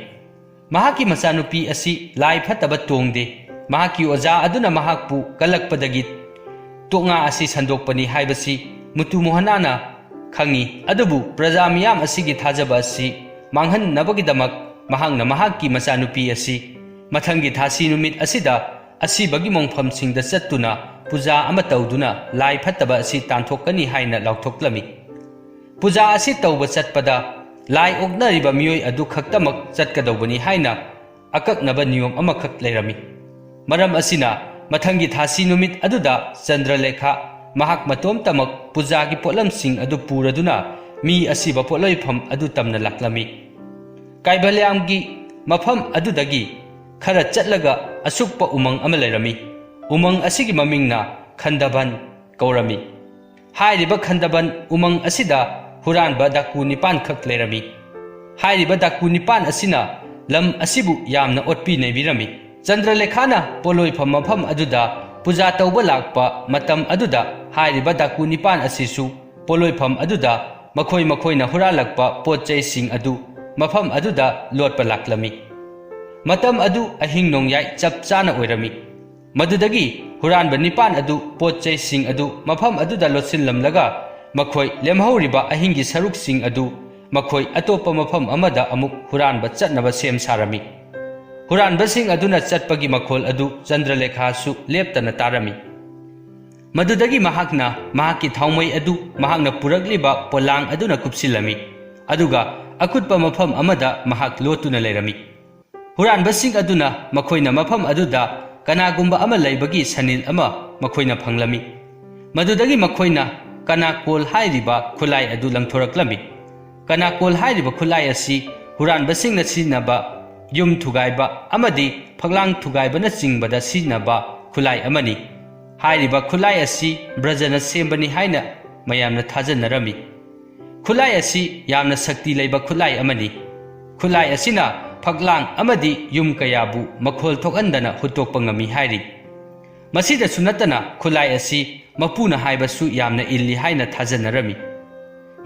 ꯃꯍꯥꯛꯀꯤ ꯃꯆꯥꯅꯨꯄꯤ ꯑꯁꯤ ꯂꯥꯏ ꯐꯠꯇꯕ ꯇꯣꯡꯗꯦ꯫ ꯃꯍꯥꯛꯀꯤ ꯑꯣꯖꯥ ꯑꯗꯨꯅ ꯃꯍꯥꯛꯄꯨ ꯀꯜꯂꯛꯄꯗꯒꯤ ꯇꯣꯛꯉꯥ ꯑꯁꯤ ꯁꯟꯗꯣꯛꯄꯅꯤ ꯍꯥꯏꯕꯁꯤ ꯃꯨꯇꯨ ꯃꯣꯍꯅꯥꯅ ꯈꯪꯏ, ꯑꯗꯨꯕꯨ ꯄ꯭ꯔꯖꯥ ꯃꯤꯌꯥꯝ ꯑꯁꯤꯒꯤ ꯊꯥꯖꯕ ꯑꯁꯤ ꯃꯥꯡꯍꯟꯅꯕꯒꯤꯗꯃꯛ ꯃꯍꯥꯛꯅ ꯃꯍꯥꯛꯀꯤ ꯃꯆꯥꯅꯨꯄꯤ ꯑꯁꯤ ꯃꯊꯪꯒꯤ ꯊꯥꯁꯤ ꯅꯨꯃꯤꯠ ꯑꯁꯤꯗ ꯑꯁꯤꯕꯒꯤ ꯃꯣꯡꯐꯝꯁꯤꯡꯗ ꯆꯠꯇꯨꯅ ꯄꯨꯖꯥ ꯑꯃ ꯇꯧꯗꯨꯅ ꯂꯥꯏ ꯐꯠꯇꯕ ꯑꯁꯤ ꯇꯥꯟꯊꯣꯛꯀꯅꯤ ꯍꯥꯏꯅ ꯂꯥꯎꯊꯣꯛꯂꯝꯃꯤ꯫ ꯄꯨꯖꯥ ꯑꯁꯤ ꯇꯧꯕ ꯆꯠꯄꯗ ꯂꯥꯏ ꯑꯣꯛꯅꯔꯤꯕ ꯃꯤꯑꯣꯏ ꯑꯗꯨ ꯈꯛꯇꯃꯛ ꯆꯠꯀꯗꯧꯕꯅꯤ ꯍꯥꯏꯅ ꯑꯀꯛꯅꯕ ꯅꯤꯌꯣꯝ ꯑꯃꯈꯛ ꯂꯩꯔꯝꯃꯤ꯫ ꯃꯔꯝ ꯑꯁꯤꯅ ꯃꯊꯪꯒꯤ ꯊꯥꯁꯤ ꯅꯨꯃꯤꯠ ꯑꯗꯨꯗ ꯆꯟꯗ꯭ꯔꯂꯦꯈꯥ ꯃꯍꯥꯛ ꯃꯇꯣꯝꯇꯃꯛ ꯄꯨꯖꯥꯒꯤ ꯄꯣꯠꯂꯝꯁꯤꯡ ꯑꯗꯨ ꯄꯨꯔꯗꯨꯅ ꯃꯤ ꯑꯁꯤꯕ ꯄꯣꯠꯂꯣꯏꯐꯝ ꯑꯗꯨ ꯇꯝꯅ ꯂꯥꯛꯂꯝꯃꯤ꯫ ꯀꯥꯏꯕꯂ꯭ꯌꯥꯝꯒꯤ ꯃꯐꯝ ꯑꯗꯨꯗꯒꯤ ꯈꯔ ꯆꯠꯂꯒ ꯑꯁꯨꯛꯄ ꯎꯃꯪ ꯑꯃ ꯂꯩꯔꯝꯃꯤ꯫ ꯎꯃꯪ ꯑꯁꯤꯒꯤ ꯃꯃꯤꯡꯅ ꯈꯟꯗꯕꯟ ꯀꯧꯔꯝꯃꯤ꯫ ꯍꯥꯏꯔꯤꯕ ꯈꯟꯗꯕꯟ ꯎꯃꯪ ꯑꯁꯤꯗ ꯍꯨꯔꯥꯟꯕ ꯗꯥꯀꯨ ꯅꯤꯄꯥꯟꯈꯛ ꯂꯩꯔꯝꯃꯤ꯫ ꯍꯥꯏꯔꯤꯕ ꯗꯥꯀꯨ ꯅꯤꯄꯥꯟ ꯑꯁꯤꯅ ꯂꯝ ꯑꯁꯤꯕꯨ ꯌꯥꯝꯅ ꯑꯣꯠꯄꯤ ꯅꯩꯕꯤꯔꯝꯃꯤ꯫ ꯆꯟꯗ꯭ꯔꯂꯦꯈꯥꯅ ꯄꯣꯠꯂꯣꯏꯐꯝ ꯃꯐꯝ ꯑꯗꯨꯗ ꯄꯨꯖꯥ ꯇꯧꯕ ꯂꯥꯛꯄ ꯃꯇꯝ ꯑꯗꯨꯗ ꯍꯥꯏꯔꯤꯕ ꯗꯥꯀꯨ ꯅꯤꯄꯥꯟ ꯑꯁꯤꯁꯨ ꯄꯣꯠꯂꯣꯏꯐꯝ ꯑꯗꯨꯗ ꯃꯈꯣꯏ ꯃꯈꯣꯏꯅ ꯍꯨꯔꯥꯜꯂꯛꯄ ꯄꯣꯠ ꯆꯩꯁꯤꯡ ꯑꯗꯨ ꯃꯐꯝ ꯑꯗꯨꯗ ꯂꯣꯠꯄ ꯂꯥꯛꯂꯝꯃꯤ꯫ ꯃꯇꯝ ꯑꯗꯨ ꯑꯍꯤꯡ ꯅꯣꯡꯌꯥꯏ ꯆꯞ ꯆꯥꯅ ꯑꯣꯏꯔꯝꯃꯤ꯫ ꯃꯗꯨꯗꯒꯤ ꯍꯨꯔꯥꯟꯕ ꯅꯤꯄꯥꯟ ꯑꯗꯨ ꯄꯣꯠ ꯆꯩꯁꯤꯡ ꯑꯗꯨ ꯃꯐꯝ ꯑꯗꯨꯗ ꯂꯣꯠꯁꯤꯜꯂꯝꯂꯒ ꯃꯈꯣꯏ ꯂꯦꯝꯍꯧꯔꯤꯕ ꯑꯍꯤꯡꯒꯤ ꯁꯔꯨꯛꯁꯤꯡ ꯑꯗꯨ ꯃꯈꯣꯏ ꯑꯇꯣꯞꯄ ꯃꯐꯝ ꯑꯃꯗ ꯑꯃꯨꯛ ꯍꯨꯔꯥꯟꯕ ꯆꯠꯅꯕ ꯁꯦꯝ ꯁꯥꯔꯝꯃꯤ꯫ ꯍꯨꯔꯥꯟꯕꯁꯤꯡ ꯑꯗꯨꯅ ꯆꯠꯄꯒꯤ ꯃꯈꯣꯜ ꯑꯗꯨ ꯆꯟꯗ꯭ꯔꯂꯦꯈꯥꯁꯨ ꯂꯦꯞꯇꯅ ꯇꯥꯔꯝꯃꯤ꯫ ꯃꯗꯨꯗꯒꯤ ꯃꯍꯥꯛꯅ ꯃꯍꯥꯛꯀꯤ ꯊꯥꯎꯃꯩ ꯑꯗꯨ ꯃꯍꯥꯛꯅ ꯄꯨꯔꯛꯂꯤꯕ ꯄꯣꯂꯥꯡ ꯑꯗꯨꯅ ꯀꯨꯞꯁꯤꯜꯂꯝꯃꯤ, ꯑꯗꯨꯒ ꯑꯀꯨꯠꯄ ꯃꯐꯝ ꯑꯃꯗ ꯃꯍꯥꯛ ꯂꯣꯠꯇꯨꯅ ꯂꯩꯔꯝꯃꯤ꯫ ꯍꯨꯔꯥꯟꯕꯁꯤꯡ ꯑꯗꯨꯅ ꯃꯈꯣꯏꯅ ꯃꯐꯝ ꯑꯗꯨꯗ ꯀꯅꯥꯒꯨꯝꯕ ꯑꯃ ꯂꯩꯕꯒꯤ ꯁꯅꯤꯜ ꯑꯃ ꯃꯈꯣꯏꯅ ꯐꯪꯂꯝꯃꯤ꯫ ꯃꯗꯨꯗꯒꯤ ꯃꯈꯣꯏꯅ ꯀꯅꯥꯀꯣꯜ ꯍꯥꯏꯔꯤꯕ ꯈꯨꯠꯂꯥꯏ ꯑꯗꯨ ꯂꯪꯊꯣꯔꯛꯂꯝꯃꯤ꯫ ꯀꯅꯥꯀꯣꯜ ꯍꯥꯏꯔꯤꯕ ꯈꯨꯠꯂꯥꯏ ꯑꯁꯤ ꯍꯨꯔꯥꯟꯕꯁꯤꯡꯅ ꯁꯤꯖꯤꯟꯅꯕ ꯌꯨꯝ ꯊꯨꯒꯥꯏꯕ ꯑꯃꯗꯤ ꯐꯛꯂꯥꯡ ꯊꯨꯒꯥꯏꯕꯅꯆꯤꯡꯕꯗ ꯁꯤꯖꯤꯟꯅꯕ ꯈꯨꯠꯂꯥꯏ ꯑꯃꯅꯤ꯫ ꯍꯥꯏꯔꯤꯕ ꯈꯨꯠꯂꯥꯏ ꯑꯁꯤ ꯕ꯭ꯔꯖꯅ ꯁꯦꯝꯕꯅꯤ ꯍꯥꯏꯅ ꯃꯌꯥꯝꯅ ꯊꯥꯖꯅꯔꯝꯃꯤ꯫ ꯈꯨꯠꯂꯥꯏ ꯑꯁꯤ ꯌꯥꯝꯅ ꯁꯛꯇꯤ ꯂꯩꯕ ꯈꯨꯠꯂꯥꯏ ꯑꯃꯅꯤ꯫ ꯈꯨꯠꯂꯥꯏ ꯑꯁꯤꯅ ꯐꯛꯂꯥꯡ ꯑꯃꯗꯤ ꯌꯨꯝ ꯀꯌꯥꯕꯨ ꯃꯈꯣꯜ ꯊꯣꯛꯍꯟꯗꯅ ꯍꯨꯠꯇꯣꯛꯄ ꯉꯝꯃꯤ ꯍꯥꯏꯔꯤ꯫ ꯃꯁꯤꯗꯁꯨ ꯅꯠꯇꯅ ꯈꯨꯠꯂꯥꯏ ꯑꯁꯤ ꯃꯄꯨꯅ ꯍꯥꯏꯕꯁꯨ ꯌꯥꯝꯅ ꯏꯜꯂꯤ ꯍꯥꯏꯅ ꯊꯥꯖꯅꯔꯝꯃꯤ꯫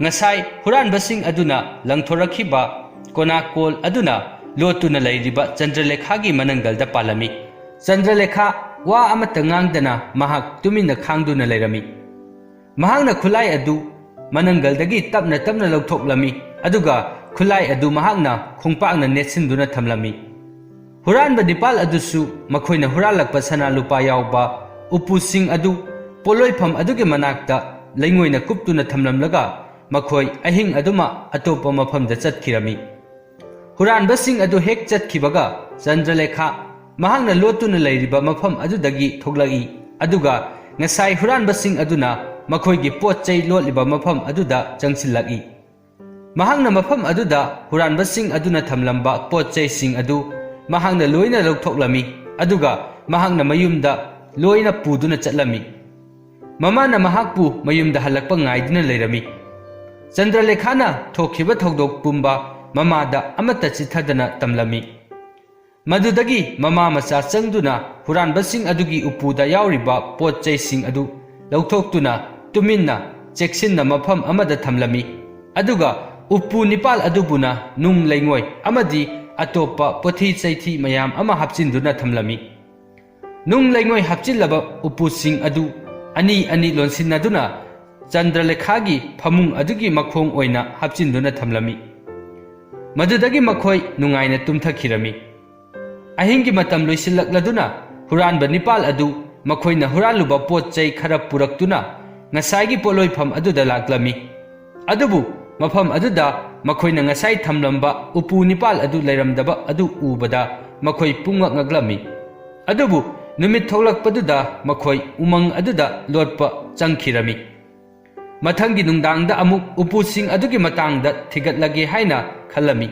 ꯉꯁꯥꯏ ꯍꯨꯔꯥꯟꯕꯁꯤꯡ ꯑꯗꯨꯅ ꯂꯪꯊꯣꯔꯛꯈꯤꯕ ꯀꯣꯅꯥꯀꯣꯜ ꯑꯗꯨꯅ ꯂꯣꯠꯇꯨꯅ ꯂꯩꯔꯤꯕ ꯆꯟꯗ꯭ꯔꯂꯦꯈꯥꯒꯤ ꯃꯅꯪꯒꯜꯗ ꯄꯥꯜꯂꯝꯃꯤ꯫ ꯆꯟꯗ꯭ꯔꯂꯦꯈꯥ ꯋꯥ ꯑꯃꯠꯇ ꯉꯥꯡꯗꯅ ꯃꯍꯥꯛ ꯇꯨꯃꯤꯟꯅ ꯈꯥꯡꯗꯨꯅ ꯂꯩꯔꯝꯃꯤ꯫ ꯃꯍꯥꯛꯅ ꯈꯨꯠꯂꯥꯏ ꯑꯗꯨ ꯃꯅꯪꯒꯜꯗꯒꯤ ꯇꯞꯅ ꯇꯞꯅ ꯂꯧꯊꯣꯛꯂꯝꯃꯤ, ꯑꯗꯨꯒ ꯈꯨꯠꯂꯥꯏ ꯑꯗꯨ ꯃꯍꯥꯛꯅ ꯈꯣꯡꯄꯥꯛꯅ ꯅꯦꯠꯁꯤꯟꯗꯨꯅ ꯊꯝꯂꯝꯃꯤ꯫ ꯍꯨꯔꯥꯟꯕ ꯅꯤꯄꯥꯜ ꯑꯗꯨꯁꯨ ꯃꯈꯣꯏꯅ ꯍꯨꯔꯥꯜꯂꯛꯄ ꯁꯅꯥ ꯂꯨꯄꯥ ꯌꯥꯎꯕ ꯎꯄꯨꯁꯤꯡ ꯑꯗꯨ ꯄꯣꯠꯂꯣꯏꯐꯝ ꯑꯗꯨꯒꯤ ꯃꯅꯥꯛꯇ ꯂꯩꯉꯣꯏꯅ ꯀꯨꯞꯇꯨꯅ ꯊꯝꯂꯝꯂꯒ ꯃꯈꯣꯏ ꯑꯍꯤꯡ ꯑꯗꯨꯃ ꯑꯇꯣꯞꯄ ꯃꯐꯝꯗ ꯆꯠꯈꯤꯔꯝꯃꯤ꯫ ꯍꯨꯔꯥꯟꯕꯁꯤꯡ ꯑꯗꯨ ꯍꯦꯛ ꯆꯠꯈꯤꯕꯒ ꯆꯟꯗ꯭ꯔꯂꯦꯈꯥ ꯃꯍꯥꯛꯅ ꯂꯣꯠꯇꯨꯅ ꯂꯩꯔꯤꯕ ꯃꯐꯝ ꯑꯗꯨꯗꯒꯤ ꯊꯣꯛꯂꯛꯏ, ꯑꯗꯨꯒ ꯉꯁꯥꯏ ꯍꯨꯔꯥꯟꯕꯁꯤꯡ ꯑꯗꯨꯅ ꯃꯈꯣꯏꯒꯤ ꯄꯣꯠ ꯆꯩ ꯂꯣꯠꯂꯤꯕ ꯃꯐꯝ ꯑꯗꯨꯗ ꯆꯪꯁꯤꯜꯂꯛꯏ꯫ ꯃꯍꯥꯛꯅ ꯃꯐꯝ ꯑꯗꯨꯗ ꯍꯨꯔꯥꯟꯕꯁꯤꯡ ꯑꯗꯨꯅ ꯊꯝꯂꯝꯕ ꯄꯣꯠ ꯆꯩꯁꯤꯡ ꯑꯗꯨ ꯃꯍꯥꯛꯅ ꯂꯣꯏꯅ ꯂꯧꯊꯣꯛꯂꯝꯃꯤ, ꯑꯗꯨꯒ ꯃꯍꯥꯛꯅ ꯃꯌꯨꯝꯗ ꯂꯣꯏꯅ ꯄꯨꯗꯨꯅ ꯆꯠꯂꯝꯃꯤ꯫ ꯃꯃꯥꯅ ꯃꯍꯥꯛꯄꯨ ꯃꯌꯨꯝꯗ ꯍꯜꯂꯛꯄ ꯉꯥꯏꯗꯨꯅ ꯂꯩꯔꯝꯃꯤ꯫ ꯆꯟꯗ꯭ꯔꯂꯦꯈꯥꯅ ꯊꯣꯛꯈꯤꯕ ꯊꯧꯗꯣꯛ ꯄꯨꯝꯕ ꯃꯃꯥꯗ ꯑꯃꯠꯇ ꯆꯤꯠꯊꯗꯅ ꯇꯝꯂꯝꯃꯤ꯫ ꯃꯗꯨꯗꯒꯤ ꯃꯃꯥ ꯃꯆꯥ ꯆꯪꯗꯨꯅ ꯍꯨꯔꯥꯟꯕꯁꯤꯡ ꯑꯗꯨꯒꯤ ꯎꯄꯨꯗ ꯌꯥꯎꯔꯤꯕ ꯄꯣꯠ ꯆꯩꯁꯤꯡ ꯑꯗꯨ ꯂꯧꯊꯣꯛꯇꯨꯅ ꯇꯨꯃꯤꯟꯅ ꯆꯦꯛꯁꯤꯟꯅ ꯃꯐꯝ ꯑꯃꯗ ꯊꯝꯂꯝꯃꯤ꯫ ꯑꯗꯨꯒ ꯎꯄꯨ ꯅꯤꯄꯥꯜ ꯑꯗꯨꯕꯨꯅ ꯅꯨꯡ ꯂꯩꯉꯣꯏ ꯑꯃꯗꯤ ꯑꯇꯣꯞꯄ ꯄꯣꯊꯤ ꯆꯩꯊꯤ ꯃꯌꯥꯝ ꯑꯃ ꯍꯥꯞꯆꯤꯟꯗꯨꯅ ꯊꯝꯂꯝꯃꯤ꯫ ꯅꯨꯡ ꯂꯩꯉꯣꯏ ꯍꯥꯞꯆꯤꯜꯂꯕ ꯎꯄꯨꯁꯤꯡ ꯑꯗꯨ ꯑꯅꯤ ꯑꯅꯤ ꯂꯣꯟꯁꯤꯟꯅꯗꯨꯅ ꯆꯟꯗ꯭ꯔꯂꯦꯈꯥꯒꯤ ꯐꯃꯨꯡ ꯑꯗꯨꯒꯤ ꯃꯈꯣꯡ ꯑꯣꯏꯅ ꯍꯥꯞꯆꯤꯟꯗꯨꯅ ꯊꯝꯂꯝꯃꯤ꯫ ꯃꯗꯨꯗꯒꯤ ꯃꯈꯣꯏ ꯅꯨꯡꯉꯥꯏꯅ ꯇꯨꯝꯊꯈꯤꯔꯝꯃꯤ꯫ ꯑꯍꯤꯡꯒꯤ ꯃꯇꯝ ꯂꯣꯏꯁꯤꯜꯂꯛꯂꯗꯨꯅ ꯍꯨꯔꯥꯟꯕ ꯅꯤꯄꯥꯜ ꯑꯗꯨ ꯃꯈꯣꯏꯅ ꯍꯨꯔꯥꯜꯂꯨꯕ ꯄꯣꯠ ꯆꯩ ꯈꯔ ꯄꯨꯔꯛꯇꯨꯅ ꯉꯁꯥꯏꯒꯤ ꯄꯣꯠꯂꯣꯏꯐꯝ ꯑꯗꯨꯗ ꯂꯥꯛꯂꯝꯃꯤ꯫ ꯑꯗꯨꯕꯨ ꯃꯐꯝ ꯑꯗꯨꯗ ꯃꯈꯣꯏꯅ ꯉꯁꯥꯏ ꯊꯝꯂꯝꯕ ꯎꯄꯨ ꯅꯤꯄꯥꯜ ꯑꯗꯨ ꯂꯩꯔꯝꯗꯕ ꯑꯗꯨ ꯎꯕꯗ ꯃꯈꯣꯏ ꯄꯨꯡꯉꯛ ꯉꯛꯂꯝꯃꯤ꯫ ꯑꯗꯨꯕꯨ ꯅꯨꯃꯤꯠ ꯊꯣꯛꯂꯛꯄꯗꯨꯗ ꯃꯈꯣꯏ ꯎꯃꯪ ꯑꯗꯨꯗ ꯂꯣꯠꯄ ꯆꯪꯈꯤꯔꯝꯃꯤ꯫ ꯃꯊꯪꯒꯤ ꯅꯨꯡꯗꯥꯡꯗ ꯑꯃꯨꯛ ꯎꯄꯨꯁꯤꯡ ꯑꯗꯨꯒꯤ ꯃꯇꯥꯡꯗ ꯊꯤꯒꯠꯂꯒꯦ ꯍꯥꯏꯅ ꯈꯜꯂꯝꯃꯤ꯫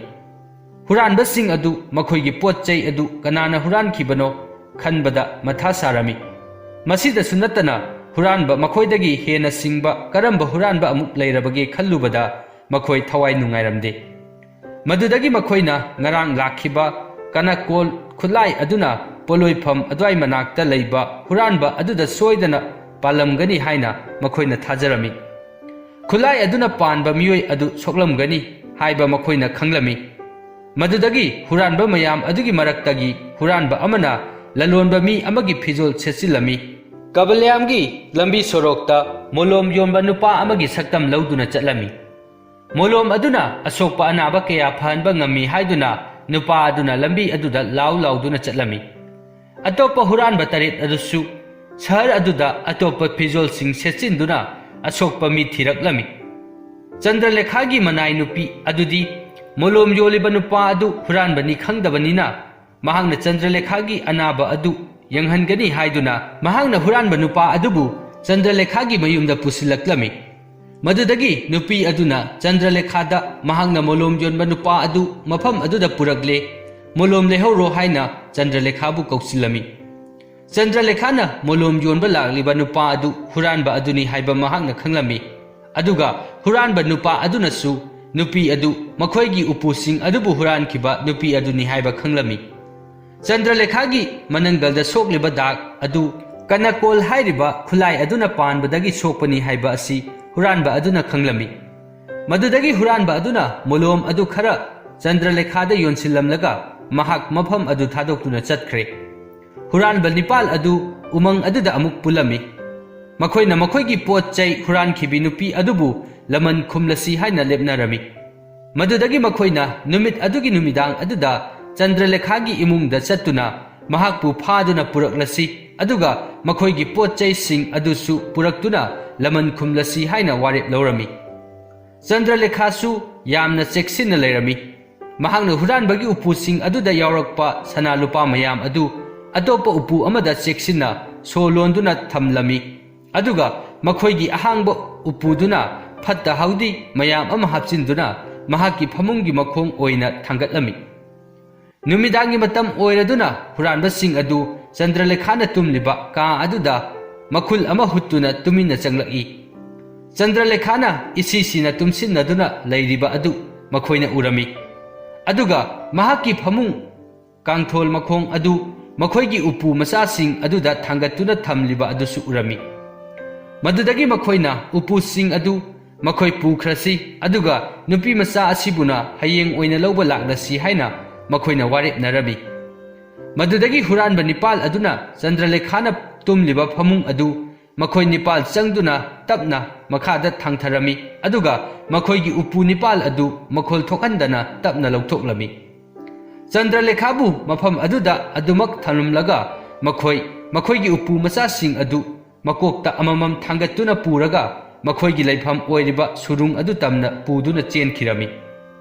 ꯍꯨꯔꯥꯟꯕꯁꯤꯡ ꯑꯗꯨ ꯃꯈꯣꯏꯒꯤ ꯄꯣꯠ ꯆꯩ ꯑꯗꯨ ꯀꯅꯥꯅ ꯍꯨꯔꯥꯟꯈꯤꯕꯅꯣ ꯈꯟꯕꯗ ꯃꯊꯥ ꯁꯥꯔꯝꯃꯤ꯫ ꯃꯁꯤꯗꯁꯨ ꯅꯠꯇꯅ ꯍꯨꯔꯥꯟꯕ ꯃꯈꯣꯏꯗꯒꯤ ꯍꯦꯟꯅ ꯁꯤꯡꯕ ꯀꯔꯝꯕ ꯍꯨꯔꯥꯟꯕ ꯑꯃꯨꯛ ꯂꯩꯔꯕꯒꯦ ꯈꯜꯂꯨꯕꯗ ꯃꯈꯣꯏ ꯊꯋꯥꯏ ꯅꯨꯡꯉꯥꯏꯔꯝꯗꯦ꯫ ꯃꯗꯨꯗꯒꯤ ꯃꯈꯣꯏꯅ ꯉꯔꯥꯡ ꯂꯥꯛꯈꯤꯕ ꯀꯅꯥꯀꯣꯜ ꯈꯨꯠꯂꯥꯏ ꯑꯗꯨꯅ ꯄꯣꯠꯂꯣꯏꯐꯝ ꯑꯗꯨꯋꯥꯏ ꯃꯅꯥꯛꯇ ꯂꯩꯕ ꯍꯨꯔꯥꯟꯕ ꯑꯗꯨꯗ ꯁꯣꯏꯗꯅ ꯄꯥꯜꯂꯝꯒꯅꯤ ꯍꯥꯏꯅ ꯃꯈꯣꯏꯅ ꯊꯥꯖꯔꯝꯃꯤ꯫ ꯈꯨꯠꯂꯥꯏ ꯑꯗꯨꯅ ꯄꯥꯟꯕ ꯃꯤꯑꯣꯏ ꯑꯗꯨ ꯁꯣꯛꯂꯝꯒꯅꯤ ꯍꯥꯏꯕ ꯃꯈꯣꯏꯅ ꯈꯪꯂꯝꯃꯤ꯫ ꯃꯗꯨꯗꯒꯤ ꯍꯨꯔꯥꯟꯕ ꯃꯌꯥꯝ ꯑꯗꯨꯒꯤ ꯃꯔꯛꯇꯒꯤ ꯍꯨꯔꯥꯟꯕ ꯑꯃꯅ ꯂꯂꯣꯟꯕ ꯃꯤ ꯑꯃꯒꯤ ꯐꯤꯖꯣꯜ ꯁꯦꯠꯆꯤꯜꯂꯝꯃꯤ꯫ ꯀꯕꯂꯤꯌꯥꯝꯒꯤ ꯂꯝꯕꯤ ꯁꯣꯔꯣꯛꯇ ꯃꯣꯂꯣꯝ ꯌꯣꯟꯕ ꯅꯨꯄꯥ ꯑꯃꯒꯤ ꯁꯛꯇꯝ ꯂꯧꯗꯨꯅ ꯆꯠꯂꯝꯃꯤ꯫ ꯃꯣꯂꯣꯝ ꯑꯗꯨꯅ ꯑꯁꯣꯛꯄ ꯑꯅꯥꯕ ꯀꯌꯥ ꯐꯍꯟꯕ ꯉꯝꯃꯤ ꯍꯥꯏꯗꯨꯅ ꯅꯨꯄꯥ ꯑꯗꯨꯅ ꯂꯝꯕꯤ ꯑꯗꯨꯗ ꯂꯥꯎ ꯂꯥꯎꯗꯨꯅ ꯆꯠꯂꯝꯃꯤ꯫ ꯑꯇꯣꯞꯄ ꯍꯨꯔꯥꯟꯕ ꯇꯔꯦꯠ ꯑꯗꯨꯁꯨ ꯁꯍꯔ ꯑꯗꯨꯗ ꯑꯇꯣꯞꯄ ꯐꯤꯖꯣꯜꯁꯤꯡ ꯁꯦꯠꯆꯤꯟꯗꯨꯅ ꯑꯁꯣꯛꯄ ꯃꯤ ꯊꯤꯔꯛꯂꯝꯃꯤ꯫ ꯆꯟꯗ꯭ꯔꯂꯦꯈꯥꯒꯤ ꯃꯅꯥꯏ ꯅꯨꯄꯤ ꯑꯗꯨꯗꯤ ꯃꯣꯂꯣꯝ ꯌꯣꯜꯂꯤꯕ ꯅꯨꯄꯥ ꯑꯗꯨ ꯍꯨꯔꯥꯟꯕꯅꯤ ꯈꯪꯗꯕꯅꯤꯅ ꯃꯍꯥꯛꯅ ꯆꯟꯗ꯭ꯔꯂꯦꯈꯥꯒꯤ ꯑꯅꯥꯕ ꯑꯗꯨ ꯌꯦꯡꯍꯟꯒꯅꯤ ꯍꯥꯏꯗꯨꯅ ꯃꯍꯥꯛꯅ ꯍꯨꯔꯥꯟꯕ ꯅꯨꯄꯥ ꯑꯗꯨꯕꯨ ꯆꯟꯗ꯭ꯔꯂꯦꯈꯥꯒꯤ ꯃꯌꯨꯝꯗ ꯄꯨꯁꯤꯜꯂꯛꯂꯝꯃꯤ꯫ ꯃꯗꯨꯗꯒꯤ ꯅꯨꯄꯤ ꯑꯗꯨꯅ ꯆꯟꯗ꯭ꯔꯂꯦꯈꯥꯗ ꯃꯍꯥꯛꯅ ꯃꯣꯂꯣꯝ ꯌꯣꯟꯕ ꯅꯨꯄꯥ ꯑꯗꯨ ꯃꯐꯝ ꯑꯗꯨꯗ ꯄꯨꯔꯛꯂꯦ, ꯃꯣꯂꯣꯝ ꯂꯩꯍꯧꯔꯣ ꯍꯥꯏꯅ ꯆꯟꯗ꯭ꯔꯂꯦꯈꯥꯕꯨ ꯀꯧꯁꯤꯜꯂꯝꯃꯤ꯫ ꯆꯟꯗ꯭ꯔꯂꯦꯈꯥꯅ ꯃꯣꯂꯣꯝ ꯌꯣꯟꯕ ꯂꯥꯛꯂꯤꯕ ꯅꯨꯄꯥ ꯑꯗꯨ ꯍꯨꯔꯥꯟꯕ ꯑꯗꯨꯅꯤ ꯍꯥꯏꯕ ꯃꯍꯥꯛꯅ ꯈꯪꯂꯝꯃꯤ꯫ ꯑꯗꯨꯒ ꯍꯨꯔꯥꯟꯕ ꯅꯨꯄꯥ ꯑꯗꯨꯅꯁꯨ ꯅꯨꯄꯤ ꯑꯗꯨ ꯃꯈꯣꯏꯒꯤ ꯎꯄꯨꯁꯤꯡ ꯑꯗꯨꯕꯨ ꯍꯨꯔꯥꯟꯈꯤꯕ ꯅꯨꯄꯤ ꯑꯗꯨꯅꯤ ꯍꯥꯏꯕ ꯈꯪꯂꯝꯃꯤ꯫ ꯆꯟꯗ꯭ꯔꯂꯦꯈꯥꯒꯤ ꯃꯅꯪꯒꯜꯗ ꯁꯣꯛꯂꯤꯕ ꯗꯥꯛ ꯑꯗꯨ ꯀꯅꯀꯣꯜ ꯍꯥꯏꯔꯤꯕ ꯈꯨꯠꯂꯥꯏ ꯑꯗꯨꯅ ꯄꯥꯟꯕꯗꯒꯤ ꯁꯣꯛꯄꯅꯤ ꯍꯥꯏꯕ ꯑꯁꯤ ꯍꯨꯔꯥꯟꯕ ꯑꯗꯨꯅ ꯈꯪꯂꯝꯃꯤ꯫ ꯃꯗꯨꯗꯒꯤ ꯍꯨꯔꯥꯟꯕ ꯑꯗꯨꯅ ꯃꯣꯂꯣꯝ ꯑꯗꯨ ꯈꯔ ꯆꯟꯗ꯭ꯔꯂꯦꯈꯥꯗ ꯌꯣꯟꯁꯤꯜꯂꯝꯂꯒ ꯃꯍꯥꯛ ꯃꯐꯝ ꯑꯗꯨ ꯊꯥꯗꯣꯛꯇꯨꯅ ꯆꯠꯈ꯭ꯔꯦ꯫ ꯍꯨꯔꯥꯟꯕ ꯅꯤꯄꯥꯜ ꯑꯗꯨ ꯎꯃꯪ ꯑꯗꯨꯗ ꯑꯃꯨꯛ ꯄꯨꯜꯂꯝꯃꯤ꯫ ꯃꯈꯣꯏꯅ ꯃꯈꯣꯏꯒꯤ ꯄꯣꯠ ꯆꯩ ꯍꯨꯔꯥꯟꯈꯤꯕꯤ ꯅꯨꯄꯤ ꯑꯗꯨꯕꯨ ꯂꯃꯟ ꯈꯨꯝꯂꯁꯤ ꯍꯥꯏꯅ ꯂꯦꯞꯅꯔꯝꯃꯤ꯫ ꯃꯗꯨꯗꯒꯤ ꯃꯈꯣꯏꯅ ꯅꯨꯃꯤꯠ ꯑꯗꯨꯒꯤ ꯅꯨꯃꯤꯗꯥꯡ ꯑꯗꯨꯗ ꯆꯟꯗ꯭ꯔꯂꯦꯈꯥꯒꯤ ꯏꯃꯨꯡꯗ ꯆꯠꯇꯨꯅ ꯃꯍꯥꯛꯄꯨ ꯐꯥꯗꯨꯅ ꯄꯨꯔꯛꯂꯁꯤ, ꯑꯗꯨꯒ ꯃꯈꯣꯏꯒꯤ ꯄꯣꯠ ꯆꯩꯁꯤꯡ ꯑꯗꯨꯁꯨ ꯄꯨꯔꯛꯇꯨꯅ ꯂꯃꯟ ꯈꯨꯝꯂꯁꯤ ꯍꯥꯏꯅ ꯋꯥꯔꯦꯞ ꯂꯧꯔꯝꯃꯤ꯫ ꯆꯟꯗ꯭ꯔꯂꯦꯈꯥꯁꯨ ꯌꯥꯝꯅ ꯆꯦꯛꯁꯤꯟꯅ ꯂꯩꯔꯝꯃꯤ꯫ ꯃꯍꯥꯛꯅ ꯍꯨꯔꯥꯟꯕꯒꯤ ꯎꯄꯨꯁꯤꯡ ꯑꯗꯨꯗ ꯌꯥꯎꯔꯛꯄ ꯁꯅꯥ ꯂꯨꯄꯥ ꯃꯌꯥꯝ ꯑꯗꯨ ꯑꯇꯣꯞꯄ ꯎꯄꯨ ꯑꯃꯗ ꯆꯦꯛꯁꯤꯟꯅ ꯁꯣ ꯂꯣꯟꯗꯨꯅ ꯊꯝꯂꯝꯃꯤ꯫ ꯑꯗꯨꯒ ꯃꯈꯣꯏꯒꯤ ꯑꯍꯥꯡꯕ ꯎꯄꯨꯗꯨꯅ ꯐꯠꯇ ꯍꯥꯎꯗꯤ ꯃꯌꯥꯝ ꯑꯃ ꯍꯥꯞꯆꯤꯟꯗꯨꯅ ꯃꯍꯥꯛꯀꯤ ꯐꯃꯨꯡꯒꯤ ꯃꯈꯣꯡ ꯑꯣꯏꯅ ꯊꯥꯡꯒꯠꯂꯝꯃꯤ꯫ ꯅꯨꯃꯤꯗꯥꯡꯒꯤ ꯃꯇꯝ ꯑꯣꯏꯔꯗꯨꯅ ꯍꯨꯔꯥꯟꯕꯁꯤꯡ ꯑꯗꯨ ꯆꯟꯗ꯭ꯔꯂꯦꯈꯥꯅ ꯇꯨꯝꯂꯤꯕ ꯀꯥ ꯑꯗꯨꯗ ꯃꯈꯨꯜ ꯑꯃ ꯍꯨꯠꯇꯨꯅ ꯇꯨꯃꯤꯟꯅ ꯆꯪꯂꯛꯏ꯫ ꯆꯟꯗ꯭ꯔꯂꯦꯈꯥꯅ ꯏꯁꯤꯁꯤꯅ ꯇꯨꯝꯁꯤꯟꯅꯗꯨꯅ ꯂꯩꯔꯤꯕ ꯑꯗꯨ ꯃꯈꯣꯏꯅ ꯎꯔꯝꯃꯤ꯫ ꯑꯗꯨꯒ ꯃꯍꯥꯛꯀꯤ ꯐꯃꯨꯡ ꯀꯥꯡꯊꯣꯜ ꯃꯈꯣꯡ ꯑꯗꯨ ꯃꯈꯣꯏꯒꯤ ꯎꯄꯨ ꯃꯆꯥꯁꯤꯡ ꯑꯗꯨꯗ ꯊꯥꯡꯒꯠꯇꯨꯅ ꯊꯝꯂꯤꯕ ꯑꯗꯨꯁꯨ ꯎꯔꯝꯃꯤ꯫ ꯃꯗꯨꯗꯒꯤ ꯃꯈꯣꯏꯅ ꯎꯄꯨꯁꯤꯡ ꯑꯗꯨ ꯃꯈꯣꯏ ꯄꯨꯈ꯭ꯔꯁꯤ, ꯑꯗꯨꯒ ꯅꯨꯄꯤ ꯃꯆꯥ ꯑꯁꯤꯕꯨꯅ ꯍꯌꯦꯡ ꯑꯣꯏꯅ ꯂꯧꯕ ꯂꯥꯛꯂꯁꯤ ꯍꯥꯏꯅ ꯃꯈꯣꯏꯅ ꯋꯥꯔꯦꯞꯅꯔꯝꯃꯤ꯫ ꯃꯗꯨꯗꯒꯤ ꯍꯨꯔꯥꯟꯕ ꯅꯤꯄꯥꯜ ꯑꯗꯨꯅ ꯆꯟꯗ꯭ꯔꯂꯦꯈꯥꯅ ꯇꯨꯝꯂꯤꯕ ꯐꯃꯨꯡ ꯑꯗꯨ ꯃꯈꯣꯏ ꯅꯤꯄꯥꯜ ꯆꯪꯗꯨꯅ ꯇꯞꯅ ꯃꯈꯥꯗ ꯊꯥꯡꯊꯔꯝꯃꯤ, ꯑꯗꯨꯒ ꯃꯈꯣꯏꯒꯤ ꯎꯄꯨ ꯅꯤꯄꯥꯜ ꯑꯗꯨ ꯃꯈꯣꯜ ꯊꯣꯛꯍꯟꯗꯅ ꯇꯞꯅ ꯂꯧꯊꯣꯛꯂꯝꯃꯤ꯫ ꯆꯟꯗ꯭ꯔꯂꯦꯈꯥꯕꯨ ꯃꯐꯝ ꯑꯗꯨꯗ ꯑꯗꯨꯃꯛ ꯊꯝꯂꯝꯂꯒ ꯃꯈꯣꯏ ꯃꯈꯣꯏꯒꯤ ꯎꯄꯨ ꯃꯆꯥꯁꯤꯡ ꯑꯗꯨ ꯃꯀꯣꯛꯇ ꯑꯃꯃꯝ ꯊꯥꯡꯒꯠꯇꯨꯅ ꯄꯨꯔꯒ ꯃꯈꯣꯏꯒꯤ ꯂꯩꯐꯝ ꯑꯣꯏꯔꯤꯕ ꯁꯨꯔꯨꯡ ꯑꯗꯨ ꯇꯝꯅ ꯄꯨꯗꯨꯅ ꯆꯦꯟꯈꯤꯔꯝꯃꯤ꯫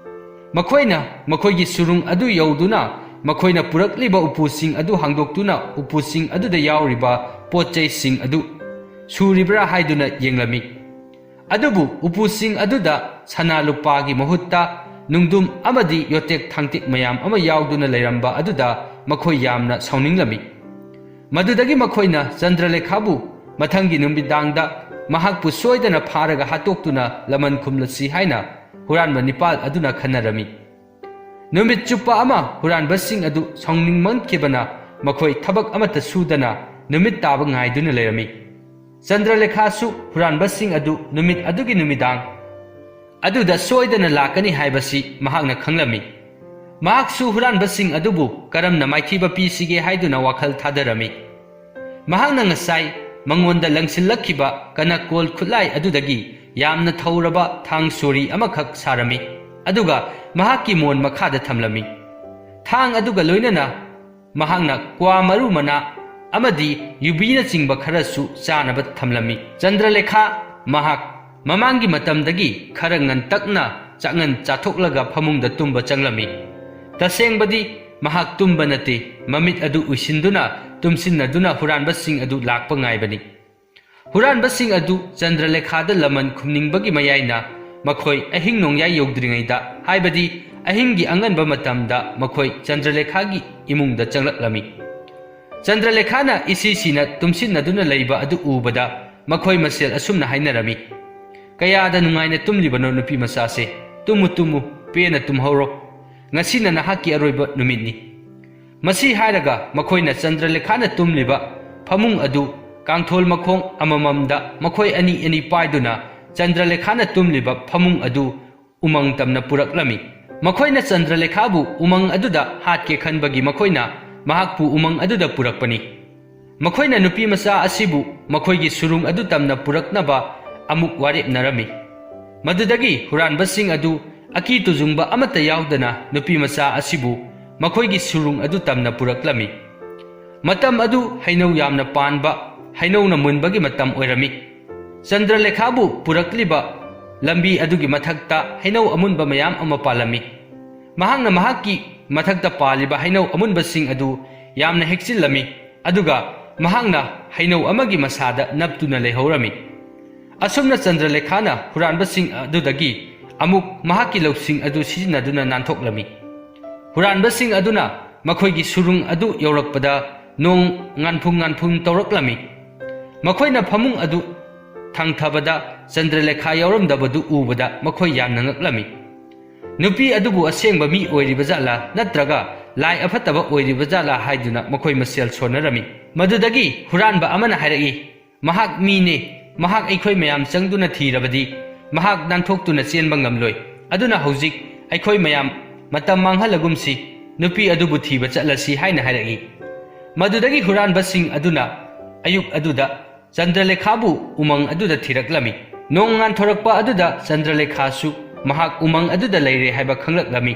ꯃꯈꯣꯏꯅ ꯃꯈꯣꯏꯒꯤ ꯁꯨꯔꯨꯡ ꯑꯗꯨ ꯌꯧꯗꯨꯅ ꯃꯈꯣꯏꯅ ꯄꯨꯔꯛꯂꯤꯕ ꯎꯄꯨꯁꯤꯡ ꯑꯗꯨ ꯍꯥꯡꯗꯣꯛꯇꯨꯅ ꯎꯄꯨꯁꯤꯡ ꯑꯗꯨꯗ ꯌꯥꯎꯔꯤꯕ ꯄꯣꯠ ꯆꯩꯁꯤꯡ ꯑꯗꯨ ꯁꯨꯔꯤꯕ꯭ꯔꯥ ꯍꯥꯏꯗꯨꯅ ꯌꯦꯡꯂꯝꯃꯤ꯫ ꯑꯗꯨꯕꯨ ꯎꯄꯨꯁꯤꯡ ꯑꯗꯨꯗ ꯁꯅꯥ ꯂꯨꯄꯥꯒꯤ ꯃꯍꯨꯠꯇ ꯅꯨꯡꯗꯨꯝ ꯑꯃꯗꯤ ꯌꯣꯇꯦꯛ ꯊꯥꯡꯇꯦꯛ ꯃꯌꯥꯝ ꯑꯃ ꯌꯥꯎꯗꯨꯅ ꯂꯩꯔꯝꯕ ꯑꯗꯨꯗ ꯃꯈꯣꯏ ꯌꯥꯝꯅ ꯁꯥꯎꯅꯤꯡꯂꯝꯃꯤ꯫ ꯃꯗꯨꯗꯒꯤ ꯃꯈꯣꯏꯅ ꯆꯟꯗ꯭ꯔꯂꯦꯈꯥꯕꯨ ꯃꯊꯪꯒꯤ ꯅꯨꯃꯤꯗꯥꯡꯗ ꯃꯍꯥꯛꯄꯨ ꯁꯣꯏꯗꯅ ꯐꯥꯔꯒ ꯍꯥꯠꯇꯣꯛꯇꯨꯅ ꯂꯃꯟ ꯈꯨꯝꯂꯁꯤ ꯍꯥꯏꯅ ꯍꯨꯔꯥꯟꯕ ꯅꯤꯄꯥꯜ ꯑꯗꯨꯅ ꯈꯟꯅꯔꯝꯃꯤ꯫ ꯅꯨꯃꯤꯠ ꯆꯨꯞꯄ ꯑꯃ ꯍꯨꯔꯥꯟꯕꯁꯤꯡ ꯑꯗꯨ ꯁꯥꯎꯅꯤꯡꯃꯟꯈꯤꯕꯅ ꯃꯈꯣꯏ ꯊꯕꯛ ꯑꯃꯠꯇ ꯁꯨꯗꯅ ꯅꯨꯃꯤꯠ ꯇꯥꯕ ꯉꯥꯏꯗꯨꯅ ꯂꯩꯔꯝꯃꯤ꯫ ꯆꯟꯗ꯭ꯔꯂꯦꯈꯥꯁꯨ ꯍꯨꯔꯥꯟꯕꯁꯤꯡ ꯑꯗꯨ ꯅꯨꯃꯤꯠ ꯑꯗꯨꯒꯤ ꯅꯨꯃꯤꯗꯥꯡ ꯑꯗꯨꯗ ꯁꯣꯏꯗꯅ ꯂꯥꯛꯀꯅꯤ ꯍꯥꯏꯕꯁꯤ ꯃꯍꯥꯛꯅ ꯈꯪꯂꯝꯃꯤ꯫ ꯃꯍꯥꯛꯁꯨ ꯍꯨꯔꯥꯟꯕꯁꯤꯡ ꯑꯗꯨꯕꯨ ꯀꯔꯝꯅ ꯃꯥꯏꯊꯤꯕ ꯄꯤꯁꯤꯒꯦ ꯍꯥꯏꯗꯨꯅ ꯋꯥꯈꯜ ꯊꯥꯗꯔꯝꯃꯤ꯫ ꯃꯍꯥꯛꯅ ꯉꯁꯥꯏ ꯃꯉꯣꯟꯗ ꯂꯪꯁꯤꯜꯂꯛꯈꯤꯕ ꯀꯅꯀꯣꯜ ꯈꯨꯠꯂꯥꯏ ꯑꯗꯨꯗꯒꯤ ꯌꯥꯝꯅ ꯊꯧꯔꯕ ꯊꯥꯡ ꯁꯣꯔꯤ ꯑꯃꯈꯛ ꯁꯥꯔꯝꯃꯤ, ꯑꯗꯨꯒ ꯃꯍꯥꯛꯀꯤ ꯃꯣꯟ ꯃꯈꯥꯗ ꯊꯝꯂꯝꯃꯤ꯫ ꯊꯥꯡ ꯑꯗꯨꯒ ꯂꯣꯏꯅꯅ ꯃꯍꯥꯛꯅ ꯀ꯭ꯋꯥ ꯃꯔꯨ ꯃꯅꯥ ꯑꯃꯗꯤ ꯌꯨꯕꯤꯅꯆꯤꯡꯕ ꯈꯔꯁꯨ ꯆꯥꯅꯕ ꯊꯝꯂꯝꯃꯤ꯫ ꯆꯟꯗ꯭ꯔꯂꯦꯈꯥ ꯃꯍꯥꯛ ꯃꯃꯥꯡꯒꯤ ꯃꯇꯝꯗꯒꯤ ꯈꯔ ꯉꯟꯇꯛꯅ ꯆꯥꯛꯉꯟ ꯆꯥꯊꯣꯛꯂꯒ ꯐꯃꯨꯡꯗ ꯇꯨꯝꯕ ꯆꯪꯂꯝꯃꯤ꯫ ꯇꯁꯦꯡꯕꯗꯤ ꯃꯍꯥꯛ ꯇꯨꯝꯕ ꯅꯠꯇꯦ, ꯃꯃꯤꯠ ꯑꯗꯨ ꯎꯏꯁꯤꯟꯗꯨꯅ ꯇꯨꯝꯁꯤꯟꯅꯗꯨꯅ ꯍꯨꯔꯥꯟꯕꯁꯤꯡ ꯑꯗꯨ ꯂꯥꯛꯄ ꯉꯥꯏꯕꯅꯤ꯫ ꯍꯨꯔꯥꯟꯕꯁꯤꯡ ꯑꯗꯨ ꯆꯟꯗ꯭ꯔꯂꯦꯈꯥꯗ ꯂꯃꯟ ꯈꯨꯝꯅꯤꯡꯕꯒꯤ ꯃꯌꯥꯏꯅ ꯃꯈꯣꯏ ꯑꯍꯤꯡ ꯅꯣꯡꯌꯥꯏ ꯌꯧꯗ꯭ꯔꯤꯉꯩꯗ, ꯍꯥꯏꯕꯗꯤ ꯑꯍꯤꯡꯒꯤ ꯑꯉꯟꯕ ꯃꯇꯝꯗ ꯃꯈꯣꯏ ꯆꯟꯗ꯭ꯔꯂꯦꯈꯥꯒꯤ ꯏꯃꯨꯡꯗ ꯆꯪꯂꯛꯂꯝꯃꯤ꯫ ꯆꯟꯗ꯭ꯔꯂꯦꯈꯥꯅ ꯏꯁꯤ ꯁꯤꯅ ꯇꯨꯝꯁꯤꯟꯅꯗꯨꯅ ꯂꯩꯕ ꯑꯗꯨ ꯎꯕꯗ ꯃꯈꯣꯏ ꯃꯁꯦꯜ ꯑꯁꯨꯝꯅ ꯍꯥꯏꯅꯔꯝꯃꯤ, "ꯀꯌꯥꯗ ꯅꯨꯡꯉꯥꯏꯅ ꯇꯨꯝꯂꯤꯕꯅꯣ ꯅꯨꯄꯤ ꯃꯆꯥꯁꯦ꯫ ꯇꯨꯝꯃꯨ ꯇꯨꯝꯃꯨ, ꯄꯦꯟꯅ ꯇꯨꯝꯍꯧꯔꯣ꯫ ꯉꯁꯤꯅ ꯅꯍꯥꯛꯀꯤ ꯑꯔꯣꯏꯕ ꯅꯨꯃꯤꯠꯅꯤ꯫" ꯃꯁꯤ ꯍꯥꯏꯔꯒ ꯃꯈꯣꯏꯅ ꯆꯟꯗ꯭ꯔꯂꯦꯈꯥꯅ ꯇꯨꯝꯂꯤꯕ ꯐꯃꯨꯡ ꯑꯗꯨ ꯀꯥꯡꯊꯣꯜ ꯃꯈꯣꯡ ꯑꯃꯃꯝꯗ ꯃꯈꯣꯏ ꯑꯅꯤ ꯑꯅꯤ ꯄꯥꯏꯗꯨꯅ ꯆꯟꯗ꯭ꯔꯂꯦꯈꯥꯅ ꯇꯨꯝꯂꯤꯕ ꯐꯃꯨꯡ ꯑꯗꯨ ꯎꯃꯪ ꯇꯝꯅ ꯄꯨꯔꯛꯂꯝꯃꯤ꯫ ꯃꯈꯣꯏꯅ ꯆꯟꯗ꯭ꯔꯂꯦꯈꯥꯕꯨ ꯎꯃꯪ ꯑꯗꯨꯗ ꯍꯥꯠꯀꯦ ꯈꯟꯕꯒꯤ ꯃꯈꯣꯏꯅ ꯃꯍꯥꯛꯄꯨ ꯎꯃꯪ ꯑꯗꯨꯗ ꯄꯨꯔꯛꯄꯅꯤ꯫ ꯃꯈꯣꯏꯅ ꯅꯨꯄꯤ ꯃꯆꯥ ꯑꯁꯤꯕꯨ ꯃꯈꯣꯏꯒꯤ ꯁꯨꯔꯨꯡ ꯑꯗꯨ ꯇꯝꯅ ꯄꯨꯔꯛꯅꯕ ꯑꯃꯨꯛ ꯋꯥꯔꯦꯞꯅꯔꯝꯃꯤ꯫ ꯃꯗꯨꯗꯒꯤ ꯍꯨꯔꯥꯟꯕꯁꯤꯡ ꯑꯗꯨ ꯑꯀꯤ ꯇꯨꯖꯨꯡꯕ ꯑꯃꯠꯇ ꯌꯥꯎꯗꯅ ꯅꯨꯄꯤ ꯃꯆꯥ ꯑꯁꯤꯕꯨ ꯃꯈꯣꯏꯒꯤ ꯁꯨꯔꯨꯡ ꯑꯗꯨ ꯇꯝꯅ ꯄꯨꯔꯛꯂꯝꯃꯤ꯫ ꯃꯇꯝ ꯑꯗꯨ ꯍꯩꯅꯧ ꯌꯥꯝꯅ ꯄꯥꯟꯕ, ꯍꯩꯅꯧꯅ ꯃꯨꯟꯕꯒꯤ ꯃꯇꯝ ꯑꯣꯏꯔꯝꯃꯤ꯫ ꯆꯟꯗ꯭ꯔꯂꯦꯈꯥꯕꯨ ꯄꯨꯔꯛꯂꯤꯕ ꯂꯝꯕꯤ ꯑꯗꯨꯒꯤ ꯃꯊꯛꯇ ꯍꯩꯅꯧ ꯑꯃꯨꯟꯕ ꯃꯌꯥꯝ ꯑꯃ ꯄꯥꯜꯂꯝꯃꯤ꯫ ꯃꯍꯥꯛꯅ ꯃꯍꯥꯛꯀꯤ ꯃꯊꯛꯇ ꯄꯥꯜꯂꯤꯕ ꯍꯩꯅꯧ ꯑꯃꯨꯟꯕꯁꯤꯡ ꯑꯗꯨ ꯌꯥꯝꯅ ꯍꯦꯛꯆꯤꯜꯂꯝꯃꯤ, ꯑꯗꯨꯒ ꯃꯍꯥꯛꯅ ꯍꯩꯅꯧ ꯑꯃꯒꯤ ꯃꯁꯥꯗ ꯅꯞꯇꯨꯅ ꯂꯩꯍꯧꯔꯝꯃꯤ꯫ ꯑꯁꯨꯝꯅ ꯆꯟꯗ꯭ꯔꯂꯦꯈꯥꯅ ꯍꯨꯔꯥꯟꯕꯁꯤꯡ ꯑꯗꯨꯗꯒꯤ ꯑꯃꯨꯛ ꯃꯍꯥꯛꯀꯤ ꯂꯧꯁꯤꯡ ꯑꯗꯨ ꯁꯤꯖꯤꯟꯅꯗꯨꯅ ꯅꯥꯟꯊꯣꯛꯂꯝꯃꯤ꯫ ꯍꯨꯔꯥꯟꯕꯁꯤꯡ ꯑꯗꯨꯅ ꯃꯈꯣꯏꯒꯤ ꯁꯨꯔꯨꯡ ꯑꯗꯨ ꯌꯧꯔꯛꯄꯗ ꯅꯣꯡ ꯉꯥꯟꯐꯨꯡ ꯉꯥꯟꯐꯨꯡ ꯇꯧꯔꯛꯂꯝꯃꯤ꯫ ꯃꯈꯣꯏꯅ ꯐꯃꯨꯡ ꯑꯗꯨ ꯊꯥꯡꯊꯕꯗ ꯆꯟꯗ꯭ꯔꯂꯦꯈꯥ ꯌꯥꯎꯔꯝꯗꯕꯗꯨ ꯎꯕꯗ ꯃꯈꯣꯏ ꯌꯥꯝꯅ ꯉꯛꯂꯝꯃꯤ꯫ ꯅꯨꯄꯤ ꯑꯗꯨꯕꯨ ꯑꯁꯦꯡꯕ ꯃꯤ ꯑꯣꯏꯔꯤꯕ ꯖꯥꯠꯂꯥ ꯅꯠꯇ꯭ꯔꯒ ꯂꯥꯏ ꯑꯐꯠꯇꯕ ꯑꯣꯏꯔꯤꯕ ꯖꯥꯠꯂꯥ ꯍꯥꯏꯗꯨꯅ ꯃꯈꯣꯏ ꯃꯁꯦꯜ ꯁꯣꯟꯅꯔꯝꯃꯤ꯫ ꯃꯗꯨꯗꯒꯤ ꯍꯨꯔꯥꯟꯕ ꯑꯃꯅ ꯍꯥꯏꯔꯛꯏ, "ꯃꯍꯥꯛ ꯃꯤꯅꯦ꯫ ꯃꯍꯥꯛ ꯑꯩꯈꯣꯏ ꯃꯌꯥꯝ ꯆꯪꯗꯨꯅ ꯊꯤꯔꯕꯗꯤ ꯃꯍꯥꯛ ꯅꯥꯟꯊꯣꯛꯇꯨꯅ ꯆꯦꯟꯕ ꯉꯝꯂꯣꯏ꯫ ꯑꯗꯨꯅ ꯍꯧꯖꯤꯛ ꯑꯩꯈꯣꯏ ꯃꯌꯥꯝ ꯃꯇꯝ ꯃꯥꯡꯍꯜꯂꯒꯨꯝꯁꯤ, ꯅꯨꯄꯤ ꯑꯗꯨꯕꯨ ꯊꯤꯕ ꯆꯠꯂꯁꯤ" ꯍꯥꯏꯅ ꯍꯥꯏꯔꯛꯏ꯫ ꯃꯗꯨꯗꯒꯤ ꯍꯨꯔꯥꯟꯕꯁꯤꯡ ꯑꯗꯨꯅ ꯑꯌꯨꯛ ꯑꯗꯨꯗ ꯆꯟꯗ꯭ꯔꯂꯦꯈꯥꯕꯨ ꯎꯃꯪ ꯑꯗꯨꯗ ꯊꯤꯔꯛꯂꯝꯃꯤ꯫ ꯅꯣꯡ ꯉꯥꯟꯊꯣꯔꯛꯄ ꯑꯗꯨꯗ ꯆꯟꯗ꯭ꯔꯂꯦꯈꯥꯁꯨ ꯃꯍꯥꯛ ꯎꯃꯪ ꯑꯗꯨꯗ ꯂꯩꯔꯦ ꯍꯥꯏꯕ ꯈꯪꯂꯛꯂꯝꯃꯤ꯫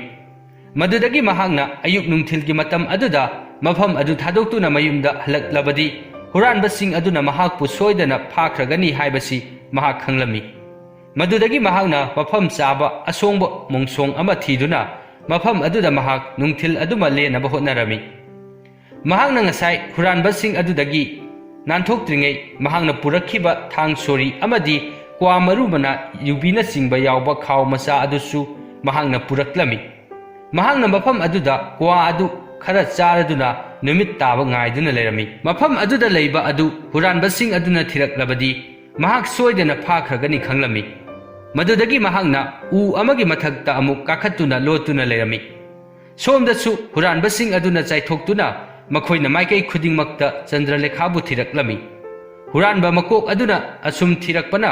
ꯃꯗꯨꯗꯒꯤ ꯃꯍꯥꯛꯅ ꯑꯌꯨꯛ ꯅꯨꯡꯊꯤꯜꯒꯤ ꯃꯇꯝ ꯑꯗꯨꯗ ꯃꯐꯝ ꯑꯗꯨ ꯊꯥꯗꯣꯛꯇꯨꯅ ꯃꯌꯨꯝꯗ ꯍꯜꯂꯛꯂꯕꯗꯤ ꯍꯨꯔꯥꯟꯕꯁꯤꯡ ꯑꯗꯨꯅ ꯃꯍꯥꯛꯄꯨ ꯁꯣꯏꯗꯅ ꯐꯥꯈ꯭ꯔꯒꯅꯤ ꯍꯥꯏꯕꯁꯤ ꯃꯍꯥꯛ ꯈꯪꯂꯝꯃꯤ꯫ ꯃꯗꯨꯗꯒꯤ ꯃꯍꯥꯛꯅ ꯃꯐꯝ ꯆꯥꯕ ꯑꯁꯣꯡꯕ ꯃꯣꯡꯁꯣꯡ ꯑꯃ ꯊꯤꯗꯨꯅ ꯃꯐꯝ ꯑꯗꯨꯗ ꯃꯍꯥꯛ ꯅꯨꯡꯊꯤꯜ ꯑꯗꯨꯃ ꯂꯦꯟꯅꯕ ꯍꯣꯠꯅꯔꯝꯃꯤ꯫ ꯃꯍꯥꯛꯅ ꯉꯁꯥꯏ ꯍꯨꯔꯥꯟꯕꯁꯤꯡ ꯑꯗꯨꯗꯒꯤ ꯅꯥꯟꯊꯣꯛꯇ꯭ꯔꯤꯉꯩ ꯃꯍꯥꯛꯅ ꯄꯨꯔꯛꯈꯤꯕ ꯊꯥꯡ ꯁꯣꯔꯤ ꯑꯃꯗꯤ ꯀ꯭ꯋꯥ ꯃꯔꯨ ꯃꯅꯥ, ꯌꯨꯕꯤꯅꯆꯤꯡꯕ ꯌꯥꯎꯕ ꯈꯥꯎ ꯃꯆꯥ ꯑꯗꯨꯁꯨ ꯃꯍꯥꯛꯅ ꯄꯨꯔꯛꯂꯝꯃꯤ꯫ ꯃꯍꯥꯛꯅ ꯃꯐꯝ ꯑꯗꯨꯗ ꯀ꯭ꯋꯥ ꯑꯗꯨ ꯈꯔ ꯆꯥꯔꯗꯨꯅ ꯅꯨꯃꯤꯠ ꯇꯥꯕ ꯉꯥꯏꯗꯨꯅ ꯂꯩꯔꯝꯃꯤ꯫ ꯃꯐꯝ ꯑꯗꯨꯗ ꯂꯩꯕ ꯑꯗꯨ ꯍꯨꯔꯥꯟꯕꯁꯤꯡ ꯑꯗꯨꯅ ꯊꯤꯔꯛꯂꯕꯗꯤ ꯃꯍꯥꯛ ꯁꯣꯏꯗꯅ ꯐꯥꯈ꯭ꯔꯒꯅꯤ ꯈꯪꯂꯝꯃꯤ꯫ ꯃꯗꯨꯗꯒꯤ ꯃꯍꯥꯛꯅ ꯎ ꯑꯃꯒꯤ ꯃꯊꯛꯇ ꯑꯃꯨꯛ ꯀꯥꯈꯠꯇꯨꯅ ꯂꯣꯠꯇꯨꯅ ꯂꯩꯔꯝꯃꯤ꯫ ꯁꯣꯝꯗꯁꯨ ꯍꯨꯔꯥꯟꯕꯁꯤꯡ ꯑꯗꯨꯅ ꯆꯥꯏꯊꯣꯛꯇꯨꯅ ꯃꯈꯣꯏꯅ ꯃꯥꯏꯀꯩ ꯈꯨꯗꯤꯡꯃꯛꯇ ꯆꯟꯗ꯭ꯔꯂꯦꯈꯥꯕꯨ ꯊꯤꯔꯛꯂꯝꯃꯤ꯫ ꯍꯨꯔꯥꯟꯕ ꯃꯀꯣꯛ ꯑꯗꯨꯅ ꯑꯁꯨꯝ ꯊꯤꯔꯛꯄꯅ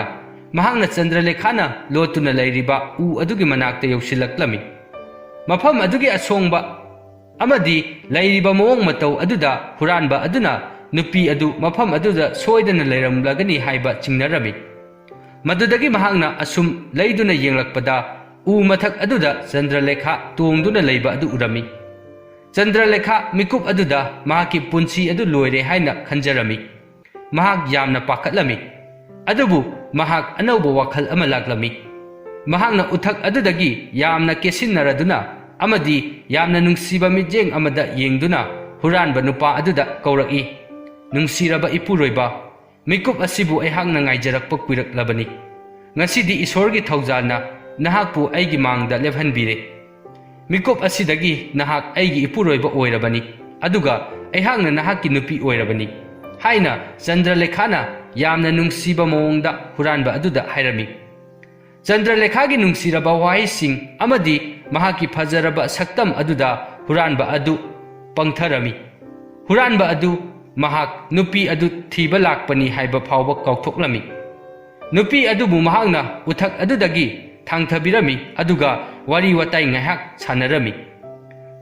ꯃꯍꯥꯛꯅ ꯆꯟꯗ꯭ꯔꯂꯦꯈꯥꯅ ꯂꯣꯠꯇꯨꯅ ꯂꯩꯔꯤꯕ ꯎ ꯑꯗꯨꯒꯤ ꯃꯅꯥꯛꯇ ꯌꯧꯁꯤꯜꯂꯛꯂꯝꯃꯤ꯫ ꯃꯐꯝ ꯑꯗꯨꯒꯤ ꯑꯁꯣꯡꯕ ꯑꯃꯗꯤ ꯂꯩꯔꯤꯕ ꯃꯑꯣꯡ ꯃꯇꯧ ꯑꯗꯨꯗ ꯍꯨꯔꯥꯟꯕ ꯑꯗꯨꯅ ꯅꯨꯄꯤ ꯑꯗꯨ ꯃꯐꯝ ꯑꯗꯨꯗ ꯁꯣꯏꯗꯅ ꯂꯩꯔꯝꯂꯒꯅꯤ ꯍꯥꯏꯕ ꯆꯤꯡꯅꯔꯝꯃꯤ꯫ ꯃꯗꯨꯗꯒꯤ ꯃꯍꯥꯛꯅ ꯑꯁꯨꯝ ꯂꯩꯗꯨꯅ ꯌꯦꯡꯂꯛꯄꯗ ꯎ ꯃꯊꯛ ꯑꯗꯨꯗ ꯆꯟꯗ꯭ꯔꯂꯦꯈꯥ ꯇꯣꯡꯗꯨꯅ ꯂꯩꯕ ꯑꯗꯨ ꯎꯔꯝꯃꯤ꯫ ꯆꯟꯗ꯭ꯔꯂꯦꯈꯥ ꯃꯤꯀꯨꯞ ꯑꯗꯨꯗ ꯃꯍꯥꯛꯀꯤ ꯄꯨꯟꯁꯤ ꯑꯗꯨ ꯂꯣꯏꯔꯦ ꯍꯥꯏꯅ ꯈꯟꯖꯔꯝꯃꯤ꯫ ꯃꯍꯥꯛ ꯌꯥꯝꯅ ꯄꯥꯈꯠꯂꯝꯃꯤ꯫ ꯑꯗꯨꯕꯨ ꯃꯍꯥꯛ ꯑꯅꯧꯕ ꯋꯥꯈꯜ ꯑꯃ ꯂꯥꯛꯂꯝꯃꯤ꯫ ꯃꯍꯥꯛꯅ ꯎꯊꯛ ꯑꯗꯨꯗꯒꯤ ꯌꯥꯝꯅ ꯀꯦꯁꯤꯟꯅꯔꯗꯨꯅ ꯑꯃꯗꯤ ꯌꯥꯝꯅ ꯅꯨꯡꯁꯤꯕ ꯃꯤꯠꯌꯦꯡ ꯑꯃꯗ ꯌꯦꯡꯗꯨꯅ ꯍꯨꯔꯥꯟꯕ ꯅꯨꯄꯥ ꯑꯗꯨꯗ ꯀꯧꯔꯛꯏ, "ꯅꯨꯡꯁꯤꯔꯕ ꯏꯄꯨꯔꯣꯏꯕ, ꯃꯤꯀꯨꯞ ꯑꯁꯤꯕꯨ ꯑꯩꯍꯥꯛꯅ ꯉꯥꯏꯖꯔꯛꯄ ꯀꯨꯏꯔꯛꯂꯕꯅꯤ꯫ ꯉꯁꯤꯗꯤ ꯏꯁꯣꯔꯒꯤ ꯊꯧꯖꯥꯜꯅ ꯅꯍꯥꯛꯄꯨ ꯑꯩꯒꯤ ꯃꯥꯡꯗ ꯂꯦꯞꯍꯟꯕꯤꯔꯦ꯫ ꯃꯤꯀꯨꯞ ꯑꯁꯤꯗꯒꯤ ꯅꯍꯥꯛ ꯑꯩꯒꯤ ꯏꯄꯨꯔꯣꯏꯕ ꯑꯣꯏꯔꯕꯅꯤ, ꯑꯗꯨꯒ ꯑꯩꯍꯥꯛꯅ ꯅꯍꯥꯛꯀꯤ ꯅꯨꯄꯤ ꯑꯣꯏꯔꯕꯅꯤ," ꯍꯥꯏꯅ ꯆꯟꯗ꯭ꯔꯂꯦꯈꯥꯅ ꯌꯥꯝꯅ ꯅꯨꯡꯁꯤꯕ ꯃꯑꯣꯡꯗ ꯍꯨꯔꯥꯟꯕ ꯑꯗꯨꯗ ꯍꯥꯏꯔꯝꯃꯤ꯫ ꯆꯟꯗ꯭ꯔꯂꯦꯈꯥꯒꯤ ꯅꯨꯡꯁꯤꯔꯕ ꯋꯥꯍꯩꯁꯤꯡ ꯑꯃꯗꯤ ꯃꯍꯥꯛꯀꯤ ꯐꯖꯔꯕ ꯁꯛꯇꯝ ꯑꯗꯨꯗ ꯍꯨꯔꯥꯟꯕ ꯑꯗꯨ ꯄꯪꯊꯔꯝꯃꯤ꯫ ꯍꯨꯔꯥꯟꯕ ꯑꯗꯨ ꯃꯍꯥꯛ ꯅꯨꯄꯤ ꯑꯗꯨ ꯊꯤꯕ ꯂꯥꯛꯄꯅꯤ ꯍꯥꯏꯕ ꯐꯥꯎꯕ ꯀꯥꯎꯊꯣꯛꯂꯝꯃꯤ꯫ ꯅꯨꯄꯤ ꯑꯗꯨꯕꯨ ꯃꯍꯥꯛꯅ ꯎꯊꯛ ꯑꯗꯨꯗꯒꯤ ꯊꯥꯡꯊꯕꯤꯔꯝꯃꯤ, ꯑꯗꯨꯒ ꯋꯥꯔꯤ ꯋꯥꯇꯥꯏ ꯉꯥꯏꯍꯥꯛ ꯁꯥꯟꯅꯔꯝꯃꯤ꯫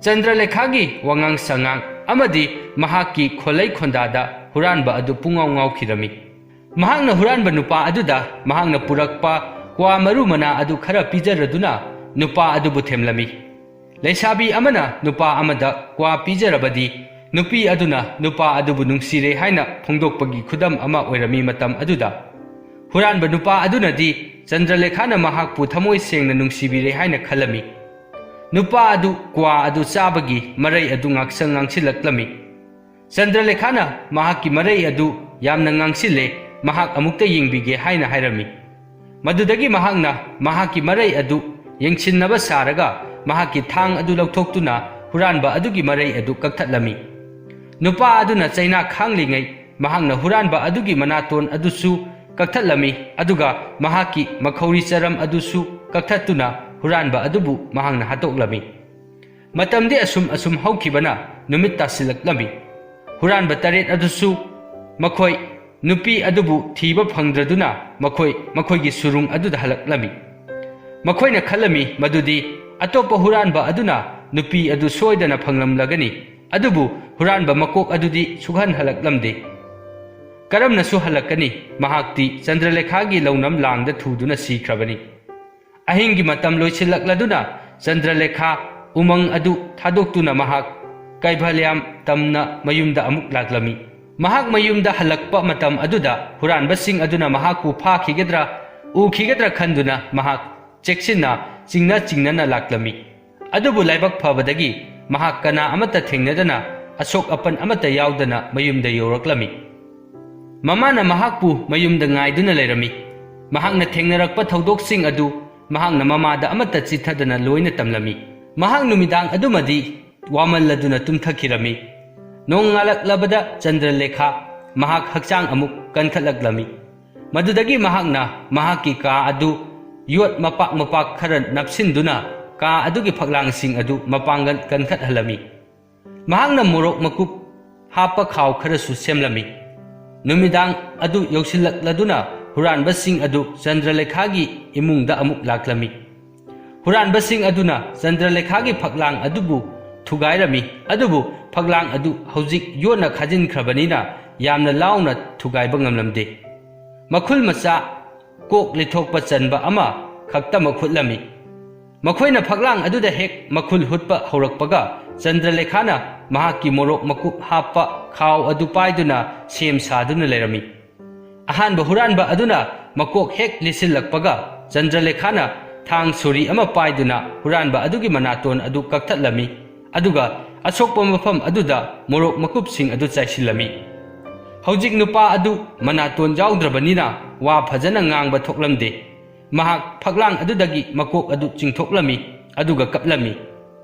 ꯆꯟꯗ꯭ꯔꯂꯦꯈꯥꯒꯤ ꯋꯥꯉꯥꯡ ꯁꯉꯥꯡ ꯑꯃꯗꯤ ꯃꯍꯥꯛꯀꯤ ꯈꯣꯜꯂꯩ ꯈꯣꯟꯗꯥꯗ ꯍꯨꯔꯥꯟꯕ ꯑꯗꯨ ꯄꯨꯡꯉꯥꯎ ꯉꯥꯎꯈꯤꯔꯝꯃꯤ꯫ ꯃꯍꯥꯛꯅ ꯍꯨꯔꯥꯟꯕ ꯅꯨꯄꯥ ꯑꯗꯨꯗ ꯃꯍꯥꯛꯅ ꯄꯨꯔꯛꯄ ꯀ꯭ꯋꯥ ꯃꯔꯨ ꯃꯅꯥ ꯑꯗꯨ ꯈꯔ ꯄꯤꯖꯔꯗꯨꯅ ꯅꯨꯄꯥ ꯑꯗꯨꯕꯨ ꯊꯦꯝꯂꯝꯃꯤ꯫ ꯂꯩꯁꯥꯕꯤ ꯑꯃꯅ ꯅꯨꯄꯥ ꯑꯃꯗ ꯀ꯭ꯋꯥ ꯄꯤꯖꯔꯕꯗꯤ ꯅꯨꯄꯤ ꯑꯗꯨꯅ ꯅꯨꯄꯥ ꯑꯗꯨꯕꯨ ꯅꯨꯡꯁꯤꯔꯦ ꯍꯥꯏꯅ ꯐꯣꯡꯗꯣꯛꯄꯒꯤ ꯈꯨꯗꯝ ꯑꯃ ꯑꯣꯏꯔꯝꯃꯤ꯫ ꯃꯇꯝ ꯑꯗꯨꯗ ꯍꯨꯔꯥꯟꯕ ꯅꯨꯄꯥ ꯑꯗꯨꯅꯗꯤ ꯆꯟꯗ꯭ꯔꯂꯦꯈꯥꯅ ꯃꯍꯥꯛꯄꯨ ꯊꯃꯣꯏ ꯁꯦꯡꯅ ꯅꯨꯡꯁꯤꯕꯤꯔꯦ ꯍꯥꯏꯅ ꯈꯜꯂꯝꯃꯤ꯫ ꯅꯨꯄꯥ ꯑꯗꯨ ꯀ꯭ꯋꯥ ꯑꯗꯨ ꯆꯥꯕꯒꯤ ꯃꯔꯩ ꯑꯗꯨ ꯉꯥꯡꯁꯪ ꯉꯥꯡꯁꯤꯜꯂꯛꯂꯝꯃꯤ꯫ ꯆꯟꯗ꯭ꯔꯂꯦꯈꯥꯅ ꯃꯍꯥꯛꯀꯤ ꯃꯔꯩ ꯑꯗꯨ ꯌꯥꯝꯅ ꯉꯥꯡꯁꯤꯜꯂꯦ, ꯃꯍꯥꯛ ꯑꯃꯨꯛꯇ ꯌꯦꯡꯕꯤꯒꯦ ꯍꯥꯏꯅ ꯍꯥꯏꯔꯝꯃꯤ꯫ ꯃꯗꯨꯗꯒꯤ ꯃꯍꯥꯛꯅ ꯃꯍꯥꯛꯀꯤ ꯃꯔꯩ ꯑꯗꯨ ꯌꯦꯡꯁꯤꯟꯅꯕ ꯁꯥꯔꯒ ꯃꯍꯥꯛꯀꯤ ꯊꯥꯡ ꯑꯗꯨ ꯂꯧꯊꯣꯛꯇꯨꯅ ꯍꯨꯔꯥꯟꯕ ꯑꯗꯨꯒꯤ ꯃꯔꯩ ꯑꯗꯨ ꯀꯛꯊꯠꯂꯝꯃꯤ꯫ ꯅꯨꯄꯥ ꯑꯗꯨꯅ ꯆꯩꯅꯥ ꯈꯥꯡꯂꯤꯉꯩ ꯃꯍꯥꯛꯅ ꯍꯨꯔꯥꯟꯕ ꯑꯗꯨꯒꯤ ꯃꯅꯥꯇꯣꯟ ꯑꯗꯨꯁꯨ ꯀꯛꯊꯠꯂꯝꯃꯤ, ꯑꯗꯨꯒ ꯃꯍꯥꯛꯀꯤ ꯃꯈꯧꯔꯤ ꯆꯔꯝ ꯑꯗꯨꯁꯨ ꯀꯛꯊꯠꯇꯨꯅ ꯍꯨꯔꯥꯟꯕ ꯑꯗꯨꯕꯨ ꯃꯍꯥꯛꯅ ꯍꯥꯠꯇꯣꯛꯂꯝꯃꯤ꯫ ꯃꯇꯝꯗꯤ ꯑꯁꯨꯝ ꯑꯁꯨꯝ ꯍꯧꯈꯤꯕꯅ ꯅꯨꯃꯤꯠ ꯇꯥꯁꯤꯜꯂꯛꯂꯝꯃꯤ꯫ ꯍꯨꯔꯥꯟꯕ ꯇꯔꯦꯠ ꯑꯗꯨꯁꯨ ꯃꯈꯣꯏ ꯅꯨꯄꯤ ꯑꯗꯨꯕꯨ ꯊꯤꯕ ꯐꯪꯗ꯭ꯔꯗꯨꯅ ꯃꯈꯣꯏ ꯃꯈꯣꯏꯒꯤ ꯁꯨꯔꯨꯡ ꯑꯗꯨꯗ ꯍꯜꯂꯛꯂꯝꯃꯤ꯫ ꯃꯈꯣꯏꯅ ꯈꯜꯂꯝꯃꯤ ꯃꯗꯨꯗꯤ ꯑꯇꯣꯞꯄ ꯍꯨꯔꯥꯟꯕ ꯑꯗꯨꯅ ꯅꯨꯄꯤ ꯑꯗꯨ ꯁꯣꯏꯗꯅ ꯐꯪꯂꯝꯂꯒꯅꯤ, ꯑꯗꯨꯕꯨ ꯍꯨꯔꯥꯟꯕ ꯃꯀꯣꯛ ꯑꯗꯨꯗꯤ ꯁꯨꯛꯍꯟ ꯍꯜꯂꯛꯂꯝꯗꯦ꯫ ꯀꯔꯝꯅꯁꯨ ꯍꯜꯂꯛꯀꯅꯤ? ꯃꯍꯥꯛꯇꯤ ꯆꯟꯗ꯭ꯔꯂꯦꯈꯥꯒꯤ ꯂꯧꯅꯝ ꯂꯥꯡꯗ ꯊꯨꯗꯨꯅ ꯁꯤꯈ꯭ꯔꯕꯅꯤ꯫ ꯑꯍꯤꯡꯒꯤ ꯃꯇꯝ ꯂꯣꯏꯁꯤꯜꯂꯛꯂꯗꯨꯅ ꯆꯟꯗ꯭ꯔꯂꯦꯈꯥ ꯎꯃꯪ ꯑꯗꯨ ꯊꯥꯗꯣꯛꯇꯨꯅ ꯃꯍꯥꯛ ꯀꯩꯚꯥꯂ꯭ꯌꯥꯝ ꯇꯝꯅ ꯃꯌꯨꯝꯗ ꯑꯃꯨꯛ ꯂꯥꯛꯂꯝꯃꯤ꯫ ꯃꯍꯥꯛ ꯃꯌꯨꯝꯗ ꯍꯜꯂꯛꯄ ꯃꯇꯝ ꯑꯗꯨꯗ ꯍꯨꯔꯥꯟꯕꯁꯤꯡ ꯑꯗꯨꯅ ꯃꯍꯥꯛꯄꯨ ꯐꯥꯈꯤꯒꯗ꯭ꯔꯥ, ꯎꯈꯤꯒꯗ꯭ꯔꯥ ꯈꯟꯗꯨꯅ ꯃꯍꯥꯛ ꯆꯦꯛꯁꯤꯟꯅ ꯆꯤꯡꯅ ꯆꯤꯡꯅꯅ ꯂꯥꯛꯂꯝꯃꯤ꯫ ꯑꯗꯨꯕꯨ ꯂꯥꯏꯕꯛ ꯐꯕꯗꯒꯤ ꯃꯍꯥꯛ ꯀꯅꯥ ꯑꯃꯠꯇ ꯊꯦꯡꯅꯗꯅ, ꯑꯁꯣꯛ ꯑꯄꯟ ꯑꯃꯠꯇ ꯌꯥꯎꯗꯅ ꯃꯌꯨꯝꯗ ꯌꯧꯔꯛꯂꯝꯃꯤ꯫ ꯃꯃꯥꯅ ꯃꯍꯥꯛꯄꯨ ꯃꯌꯨꯝꯗ ꯉꯥꯏꯗꯨꯅ ꯂꯩꯔꯝꯃꯤ꯫ ꯃꯍꯥꯛꯅ ꯊꯦꯡꯅꯔꯛꯄ ꯊꯧꯗꯣꯛꯁꯤꯡ ꯑꯗꯨ ꯃꯍꯥꯛꯅ ꯃꯃꯥꯗ ꯑꯃꯠꯇ ꯆꯤꯠꯊꯗꯅ ꯂꯣꯏꯅ ꯇꯝꯂꯝꯃꯤ꯫ ꯃꯍꯥꯛ ꯅꯨꯃꯤꯗꯥꯡ ꯑꯗꯨꯃꯗꯤ ꯋꯥꯃꯜꯂꯗꯨꯅ ꯇꯨꯝꯊꯈꯤꯔꯝꯃꯤ꯫ ꯅꯣꯡꯉꯥꯜꯂꯛꯂꯕꯗ ꯆꯟꯗ꯭ꯔꯂꯦꯈꯥ ꯃꯍꯥꯛ ꯍꯛꯆꯥꯡ ꯑꯃꯨꯛ ꯀꯟꯈꯠꯂꯛꯂꯝꯃꯤ꯫ ꯃꯗꯨꯗꯒꯤ ꯃꯍꯥꯛꯅ ꯃꯍꯥꯛꯀꯤ ꯀꯥ ꯑꯗꯨ ꯌꯣꯠ ꯃꯄꯥꯛ ꯃꯄꯥꯛ ꯈꯔ ꯅꯞꯁꯤꯟꯗꯨꯅ ꯀꯥ ꯑꯗꯨꯒꯤ ꯐꯛꯂꯥꯡꯁꯤꯡ ꯑꯗꯨ ꯃꯄꯥꯡꯒꯜ ꯀꯟꯈꯠꯍꯜꯂꯝꯃꯤ꯫ ꯃꯍꯥꯛꯅ ꯃꯣꯔꯣꯛ ꯃꯀꯨꯞ ꯍꯥꯞꯄ ꯈꯥꯎ ꯈꯔꯁꯨ ꯁꯦꯝꯂꯝꯃꯤ꯫ ꯅꯨꯃꯤꯗꯥꯡ ꯑꯗꯨ ꯌꯧꯁꯤꯜꯂꯛꯂꯗꯨꯅ ꯍꯨꯔꯥꯟꯕꯁꯤꯡ ꯑꯗꯨ ꯆꯟꯗ꯭ꯔꯂꯦꯈꯥꯒꯤ ꯏꯃꯨꯡꯗ ꯑꯃꯨꯛ ꯂꯥꯛꯂꯝꯃꯤ꯫ ꯍꯨꯔꯥꯟꯕꯁꯤꯡ ꯑꯗꯨꯅ ꯆꯟꯗ꯭ꯔꯂꯦꯈꯥꯒꯤ ꯐꯛꯂꯥꯡ ꯑꯗꯨꯕꯨ ꯊꯨꯒꯥꯏꯔꯝꯃꯤ, ꯑꯗꯨꯕꯨ ꯐꯛꯂꯥꯡ ꯑꯗꯨ ꯍꯧꯖꯤꯛ ꯌꯣꯠꯅ ꯈꯥꯖꯤꯟꯈ꯭ꯔꯕꯅꯤꯅ ꯌꯥꯝꯅ ꯂꯥꯎꯅ ꯊꯨꯒꯥꯏꯕ ꯉꯝꯂꯝꯗꯦ꯫ ꯃꯈꯨꯜ ꯃꯆꯥ ꯀꯣꯛ ꯂꯤꯊꯣꯛꯄ ꯆꯟꯕ ꯑꯃ ꯈꯛꯇꯃꯛ ꯍꯨꯠꯂꯝꯃꯤ꯫ ꯃꯈꯣꯏꯅ ꯐꯛꯂꯥꯡ ꯑꯗꯨꯗ ꯍꯦꯛ ꯃꯈꯨꯜ ꯍꯨꯠꯄ ꯍꯧꯔꯛꯄꯒ, ꯆꯟꯗ꯭ꯔꯂꯦꯈꯥꯅ ꯃꯍꯥꯛꯀꯤ ꯃꯣꯔꯣꯛ ꯃꯀꯨꯞ ꯍꯥꯞꯄ ꯈꯥꯎ ꯑꯗꯨ ꯄꯥꯏꯗꯨꯅ ꯁꯦꯝ ꯁꯥꯗꯨꯅ ꯂꯩꯔꯝꯃꯤ꯫ ꯑꯍꯥꯟꯕ ꯍꯨꯔꯥꯟꯕ ꯑꯗꯨꯅ ꯃꯀꯣꯛ ꯍꯦꯛ ꯂꯤꯁꯤꯜꯂꯛꯄꯒ, ꯆꯟꯗ꯭ꯔꯂꯦꯈꯥꯅ ꯊꯥꯡ ꯁꯣꯔꯤ ꯑꯃ ꯄꯥꯏꯗꯨꯅ ꯍꯨꯔꯥꯟꯕ ꯑꯗꯨꯒꯤ ꯃꯅꯥꯇꯣꯟ ꯑꯗꯨ ꯀꯛꯊꯠꯂꯝꯃꯤ, ꯑꯗꯨꯒ ꯑꯁꯣꯛꯄ ꯃꯐꯝ ꯑꯗꯨꯗ ꯃꯣꯔꯣꯛ ꯃꯀꯨꯞꯁꯤꯡ ꯑꯗꯨ ꯆꯥꯏꯁꯤꯜꯂꯝꯃꯤ꯫ ꯍꯧꯖꯤꯛ ꯅꯨꯄꯥ ꯑꯗꯨ ꯃꯅꯥꯇꯣꯟ ꯌꯥꯎꯗ꯭ꯔꯕꯅꯤꯅ ꯋꯥ ꯐꯖꯅ ꯉꯥꯡꯕ ꯊꯣꯛꯂꯝꯗꯦ꯫ ꯃꯍꯥꯛ ꯐꯛꯂꯥꯡ ꯑꯗꯨꯗꯒꯤ ꯃꯀꯣꯛ ꯑꯗꯨ ꯆꯤꯡꯊꯣꯛꯂꯝꯃꯤ, ꯑꯗꯨꯒ ꯀꯞꯂꯝꯃꯤ꯫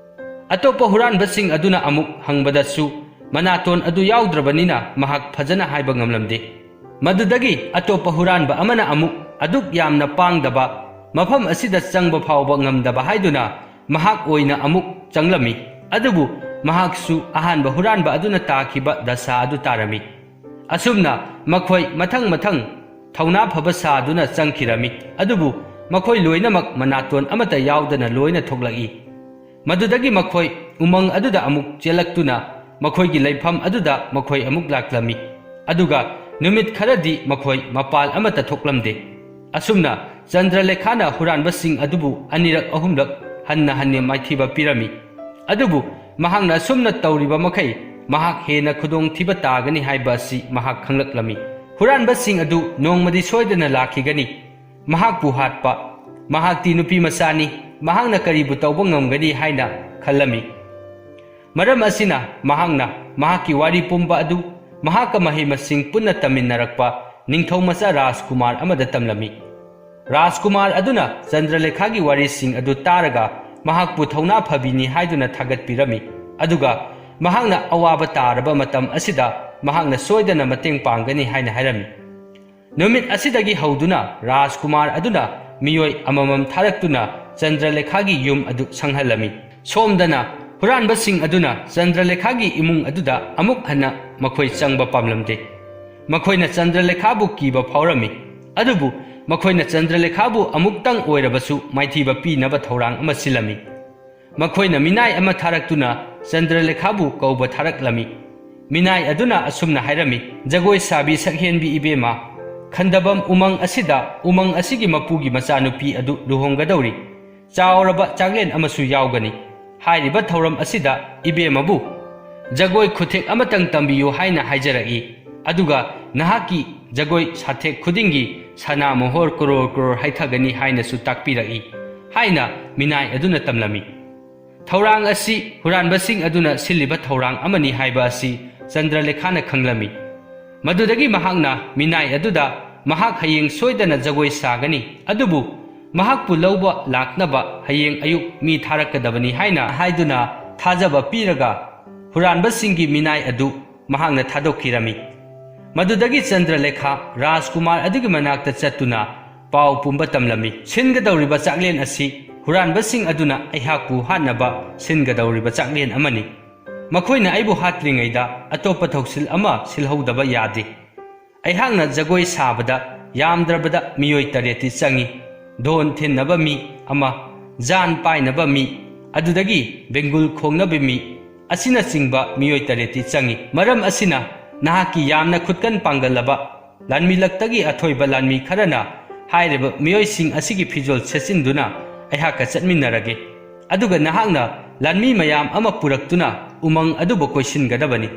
ꯑꯇꯣꯞꯄ ꯍꯨꯔꯥꯟꯕꯁꯤꯡ ꯑꯗꯨꯅ ꯑꯃꯨꯛ ꯍꯪꯕꯗꯁꯨ ꯃꯅꯥꯇꯣꯟ ꯑꯗꯨ ꯌꯥꯎꯗ꯭ꯔꯕꯅꯤꯅ ꯃꯍꯥꯛ ꯐꯖꯅ ꯍꯥꯏꯕ ꯉꯝꯂꯝꯗꯦ꯫ ꯃꯗꯨꯗꯒꯤ ꯑꯇꯣꯞꯄ ꯍꯨꯔꯥꯟꯕ ꯑꯃꯅ ꯑꯃꯨꯛ ꯑꯗꯨꯛ ꯌꯥꯝꯅ ꯄꯥꯡꯗꯕ, ꯃꯐꯝ ꯑꯁꯤꯗ ꯆꯪꯕ ꯐꯥꯎꯕ ꯉꯝꯗꯕ ꯍꯥꯏꯗꯨꯅ ꯃꯍꯥꯛ ꯑꯣꯏꯅ ꯑꯃꯨꯛ ꯆꯪꯂꯝꯃꯤ꯫ ꯑꯗꯨꯕꯨ ꯃꯍꯥꯛꯁꯨ ꯑꯍꯥꯟꯕ ꯍꯨꯔꯥꯟꯕ ꯑꯗꯨꯅ ꯇꯥꯈꯤꯕ ꯗꯁꯥ ꯑꯗꯨ ꯇꯥꯔꯝꯃꯤ꯫ ꯑꯁꯨꯝꯅ ꯃꯈꯣꯏ ꯃꯊꯪ ꯃꯊꯪ ꯊꯧꯅꯥ ꯐꯕ ꯁꯥꯗꯨꯅ ꯆꯪꯈꯤꯔꯝꯃꯤ, ꯑꯗꯨꯕꯨ ꯃꯈꯣꯏ ꯂꯣꯏꯅꯃꯛ ꯃꯅꯥꯇꯣꯟ ꯑꯃꯠꯇ ꯌꯥꯎꯗꯅ ꯂꯣꯏꯅ ꯊꯣꯛꯂꯛꯏ꯫ ꯃꯗꯨꯗꯒꯤ ꯃꯈꯣꯏ ꯎꯃꯪ ꯑꯗꯨꯗ ꯑꯃꯨꯛ ꯆꯦꯜꯂꯛꯇꯨꯅ ꯃꯈꯣꯏꯒꯤ ꯂꯩꯐꯝ ꯑꯗꯨꯗ ꯃꯈꯣꯏ ꯑꯃꯨꯛ ꯂꯥꯛꯂꯝꯃꯤ, ꯑꯗꯨꯒ ꯅꯨꯃꯤꯠ ꯈꯔꯗꯤ ꯃꯈꯣꯏ ꯃꯄꯥꯜ ꯑꯃꯠꯇ ꯊꯣꯛꯂꯝꯗꯦ꯫ ꯑꯁꯨꯝꯅ ꯆꯟꯗ꯭ꯔꯂꯦꯈꯥꯅ ꯍꯨꯔꯥꯟꯕꯁꯤꯡ ꯑꯗꯨꯕꯨ ꯑꯅꯤꯔꯛ ꯑꯍꯨꯝꯂꯛ ꯍꯟꯅ ꯍꯟꯅ ꯃꯥꯏꯊꯤꯕ ꯄꯤꯔꯝꯃꯤ꯫ ꯑꯗꯨꯕꯨ ꯃꯍꯥꯛꯅ ꯑꯁꯨꯝꯅ ꯇꯧꯔꯤꯕ ꯃꯈꯩ ꯃꯍꯥꯛ ꯍꯦꯟꯅ ꯈꯨꯗꯣꯡꯊꯤꯕ ꯇꯥꯒꯅꯤ ꯍꯥꯏꯕ ꯑꯁꯤ ꯃꯍꯥꯛ ꯈꯪꯂꯛꯂꯝꯃꯤ꯫ ꯍꯨꯔꯥꯟꯕꯁꯤꯡ ꯑꯗꯨ ꯅꯣꯡꯃꯗꯤ ꯁꯣꯏꯗꯅ ꯂꯥꯛꯈꯤꯒꯅꯤ꯫ ꯃꯍꯥꯛꯄꯨ ꯍꯥꯠꯄ꯫ ꯃꯍꯥꯛꯇꯤ ꯅꯨꯄꯤ ꯃꯆꯥꯅꯤ꯫ ꯃꯍꯥꯛꯅ ꯀꯔꯤꯕꯨ ꯇꯧꯕ ꯉꯝꯒꯅꯤ ꯍꯥꯏꯅ ꯈꯜꯂꯝꯃꯤ꯫ ꯃꯔꯝ ꯑꯁꯤꯅ ꯃꯍꯥꯛꯅ ꯃꯍꯥꯛꯀꯤ ꯋꯥꯔꯤ ꯄꯨꯝꯕ ꯑꯗꯨ ꯃꯍꯥꯛꯀ ꯃꯍꯩ ꯃꯁꯤꯡ ꯄꯨꯟꯅ ꯇꯝꯃꯤꯟꯅꯔꯛꯄ ꯅꯤꯡꯊꯧ ꯃꯆꯥ ꯔꯥꯖꯀꯨꯃꯥꯔ ꯑꯃꯗ ꯇꯝꯂꯝꯃꯤ꯫ ꯔꯥꯖꯀꯨꯃꯥꯔ ꯑꯗꯨꯅ ꯆꯟꯗ꯭ꯔꯂꯦꯈꯥꯒꯤ ꯋꯥꯔꯤꯁꯤꯡ ꯑꯗꯨ ꯇꯥꯔꯒ ꯃꯍꯥꯛꯄꯨ ꯊꯧꯅꯥ ꯐꯕꯤꯅꯤ ꯍꯥꯏꯗꯨꯅ ꯊꯥꯒꯠꯄꯤꯔꯝꯃꯤ, ꯑꯗꯨꯒ ꯃꯍꯥꯛꯅ ꯑꯋꯥꯕ ꯇꯥꯔꯕ ꯃꯇꯝ ꯑꯁꯤꯗ ꯃꯍꯥꯛꯅ ꯁꯣꯏꯗꯅ ꯃꯇꯦꯡ ꯄꯥꯡꯒꯅꯤ ꯍꯥꯏꯅ ꯍꯥꯏꯔꯝꯃꯤ꯫ ꯅꯨꯃꯤꯠ ꯑꯁꯤꯗꯒꯤ ꯍꯧꯗꯨꯅ ꯔꯥꯖꯀꯨꯃꯥꯔ ꯑꯗꯨꯅ ꯃꯤꯑꯣꯏ ꯑꯃꯃꯝ ꯊꯥꯔꯛꯇꯨꯅ ꯆꯟꯗ꯭ꯔꯂꯦꯈꯥꯒꯤ ꯌꯨꯝ ꯑꯗꯨ ꯁꯪꯍꯜꯂꯝꯃꯤ꯫ ꯁꯣꯝꯗꯅ ꯍꯨꯔꯥꯟꯕꯁꯤꯡ ꯑꯗꯨꯅ ꯆꯟꯗ꯭ꯔꯂꯦꯈꯥꯒꯤ ꯏꯃꯨꯡ ꯑꯗꯨꯗ ꯑꯃꯨꯛ ꯍꯟꯅ ꯃꯈꯣꯏ ꯆꯪꯕ ꯄꯥꯝꯂꯝꯗꯦ꯫ ꯃꯈꯣꯏꯅ ꯆꯟꯗ꯭ꯔꯂꯦꯈꯥꯕꯨ ꯀꯤꯕ ꯐꯥꯎꯔꯝꯃꯤ, ꯑꯗꯨꯕꯨ ꯃꯈꯣꯏꯅ ꯆꯟꯗ꯭ꯔꯂꯦꯈꯥꯕꯨ ꯑꯃꯨꯛꯇꯪ ꯑꯣꯏꯔꯕꯁꯨ ꯃꯥꯏꯊꯤꯕ ꯄꯤꯅꯕ ꯊꯧꯔꯥꯡ ꯑꯃ ꯁꯤꯜꯂꯝꯃꯤ꯫ ꯃꯈꯣꯏꯅ ꯃꯤꯅꯥꯏ ꯑꯃ ꯊꯥꯔꯛꯇꯨꯅ ꯆꯟꯗ꯭ꯔꯂꯦꯈꯥꯕꯨ ꯀꯧꯕ ꯊꯥꯔꯛꯂꯝꯃꯤ꯫ ꯃꯤꯅꯥꯏ ꯑꯗꯨꯅ ꯑꯁꯨꯝꯅ ꯍꯥꯏꯔꯝꯃꯤ, "ꯖꯒꯣꯏ ꯁꯥꯕꯤ ꯁꯛꯍꯦꯟꯕꯤ ꯏꯕꯦꯝꯃ, ꯈꯟꯗꯕꯝ ꯎꯃꯪ ꯑꯁꯤꯗ ꯎꯃꯪ ꯑꯁꯤꯒꯤ ꯃꯄꯨꯒꯤ ꯃꯆꯥꯅꯨꯄꯤ ꯑꯗꯨ ꯂꯨꯍꯣꯡꯒꯗꯧꯔꯤ꯫ ꯆꯥꯎꯔꯕ ꯆꯥꯛꯂꯦꯟ ꯑꯃꯁꯨ ꯌꯥꯎꯒꯅꯤ꯫ ꯍꯥꯏꯔꯤꯕ ꯊꯧꯔꯝ ꯑꯁꯤꯗ ꯏꯕꯦꯝꯃꯕꯨ ꯖꯒꯣꯏ ꯈꯨꯊꯦꯛ ꯑꯃꯇꯪ ꯇꯝꯕꯤꯌꯨ ꯍꯥꯏꯅ ꯍꯥꯏꯖꯔꯛꯏ, ꯑꯗꯨꯒ ꯅꯍꯥꯛꯀꯤ ꯖꯒꯣꯏ ꯁꯥꯊꯦꯛ ꯈꯨꯗꯤꯡꯒꯤ ꯁꯅꯥ ꯃꯣꯍꯣꯔ ꯀ꯭ꯔꯣꯔ ꯀ꯭ꯔꯣꯔ ꯍꯩꯊꯒꯅꯤ ꯍꯥꯏꯅꯁꯨ ꯇꯥꯛꯄꯤꯔꯛꯏ" ꯍꯥꯏꯅ ꯃꯤꯅꯥꯏ ꯑꯗꯨꯅ ꯇꯝꯂꯝꯃꯤ꯫ ꯊꯧꯔꯥꯡ ꯑꯁꯤ ꯍꯨꯔꯥꯟꯕꯁꯤꯡ ꯑꯗꯨꯅ ꯁꯤꯜꯂꯤꯕ ꯊꯧꯔꯥꯡ ꯑꯃꯅꯤ ꯍꯥꯏꯕ ꯑꯁꯤ ꯆꯟꯗ꯭ꯔꯂꯦꯈꯥꯅ ꯈꯪꯂꯝꯃꯤ꯫ ꯃꯗꯨꯗꯒꯤ ꯃꯍꯥꯛꯅ ꯃꯤꯅꯥꯏ ꯑꯗꯨꯗ ꯃꯍꯥꯛ ꯍꯌꯦꯡ ꯁꯣꯏꯗꯅ ꯖꯒꯣꯏ ꯁꯥꯒꯅꯤ, ꯑꯗꯨꯕꯨ ꯃꯍꯥꯛꯄꯨ ꯂꯧꯕ ꯂꯥꯛꯅꯕ ꯍꯌꯦꯡ ꯑꯌꯨꯛ ꯃꯤ ꯊꯥꯔꯛꯀꯗꯕꯅꯤ ꯍꯥꯏꯅ ꯍꯥꯏꯗꯨꯅ ꯊꯥꯖꯕ ꯄꯤꯔꯒ ꯍꯨꯔꯥꯟꯕꯁꯤꯡꯒꯤ ꯃꯤꯅꯥꯏ ꯑꯗꯨ ꯃꯍꯥꯛꯅ ꯊꯥꯗꯣꯛꯈꯤꯔꯝꯃꯤ꯫ ꯃꯗꯨꯗꯒꯤ ꯆꯟꯗ꯭ꯔꯂꯦꯈꯥ ꯔꯥꯖꯀꯨꯃꯥꯔ ꯑꯗꯨꯒꯤ ꯃꯅꯥꯛꯇ ꯆꯠꯇꯨꯅ ꯄꯥꯎ ꯄꯨꯝꯕ ꯇꯝꯂꯝꯃꯤ꯫ "ꯁꯤꯟꯒꯗꯧꯔꯤꯕ ꯆꯥꯛꯂꯦꯟ ꯑꯁꯤ ꯍꯨꯔꯥꯟꯕꯁꯤꯡ ꯑꯗꯨꯅ ꯑꯩꯍꯥꯛꯄꯨ ꯍꯥꯠꯅꯕ ꯁꯤꯟꯒꯗꯧꯔꯤꯕ ꯆꯥꯛꯂꯦꯟ ꯑꯃꯅꯤ꯫ ꯃꯈꯣꯏꯅ ꯑꯩꯕꯨ ꯍꯥꯠꯇ꯭ꯔꯤꯉꯩꯗ ꯑꯇꯣꯞꯄ ꯊꯧꯁꯤꯜ ꯑꯃ ꯁꯤꯜꯍꯧꯗꯕ ꯌꯥꯗꯦ꯫ ꯑꯩꯍꯥꯛꯅ ꯖꯒꯣꯏ ꯁꯥꯕꯗ ꯌꯥꯝꯗ꯭ꯔꯕꯗ ꯃꯤꯑꯣꯏ ꯇꯔꯦꯠꯇꯤ ꯆꯪꯏ꯫ ꯙꯣꯟ ꯊꯤꯟꯅꯕ ꯃꯤ ꯑꯃ, ꯖꯥꯟ ꯄꯥꯏꯅꯕ ꯃꯤ, ꯑꯗꯨꯗꯒꯤ ꯕꯦꯡꯒꯨꯜ ꯈꯣꯡꯅꯕ ꯃꯤ ꯑꯁꯤꯅꯆꯤꯡꯕ ꯃꯤꯑꯣꯏ ꯇꯔꯦꯠꯇꯤ ꯆꯪꯏ꯫ ꯃꯔꯝ ꯑꯁꯤꯅ ꯅꯍꯥꯛꯀꯤ ꯌꯥꯝꯅ ꯈꯨꯠꯀꯟ ꯄꯥꯡꯒꯜꯂꯕ ꯂꯥꯟꯃꯤꯂꯛꯇꯒꯤ ꯑꯊꯣꯏꯕ ꯂꯥꯟꯃꯤ ꯈꯔꯅ ꯍꯥꯏꯔꯤꯕ ꯃꯤꯑꯣꯏꯁꯤꯡ ꯑꯁꯤꯒꯤ ꯐꯤꯖꯣꯜ ꯁꯦꯠꯆꯤꯟꯗꯨꯅ ꯑꯩꯍꯥꯛꯀ ꯆꯠꯃꯤꯟꯅꯔꯒꯦ, ꯑꯗꯨꯒ ꯅꯍꯥꯛꯅ ꯂꯥꯟꯃꯤ ꯃꯌꯥꯝ ꯑꯃ ꯄꯨꯔꯛꯇꯨꯅ ꯎꯃꯪ ꯑꯗꯨꯕꯨ ꯀꯣꯏꯁꯤꯟꯒꯗꯕꯅꯤ꯫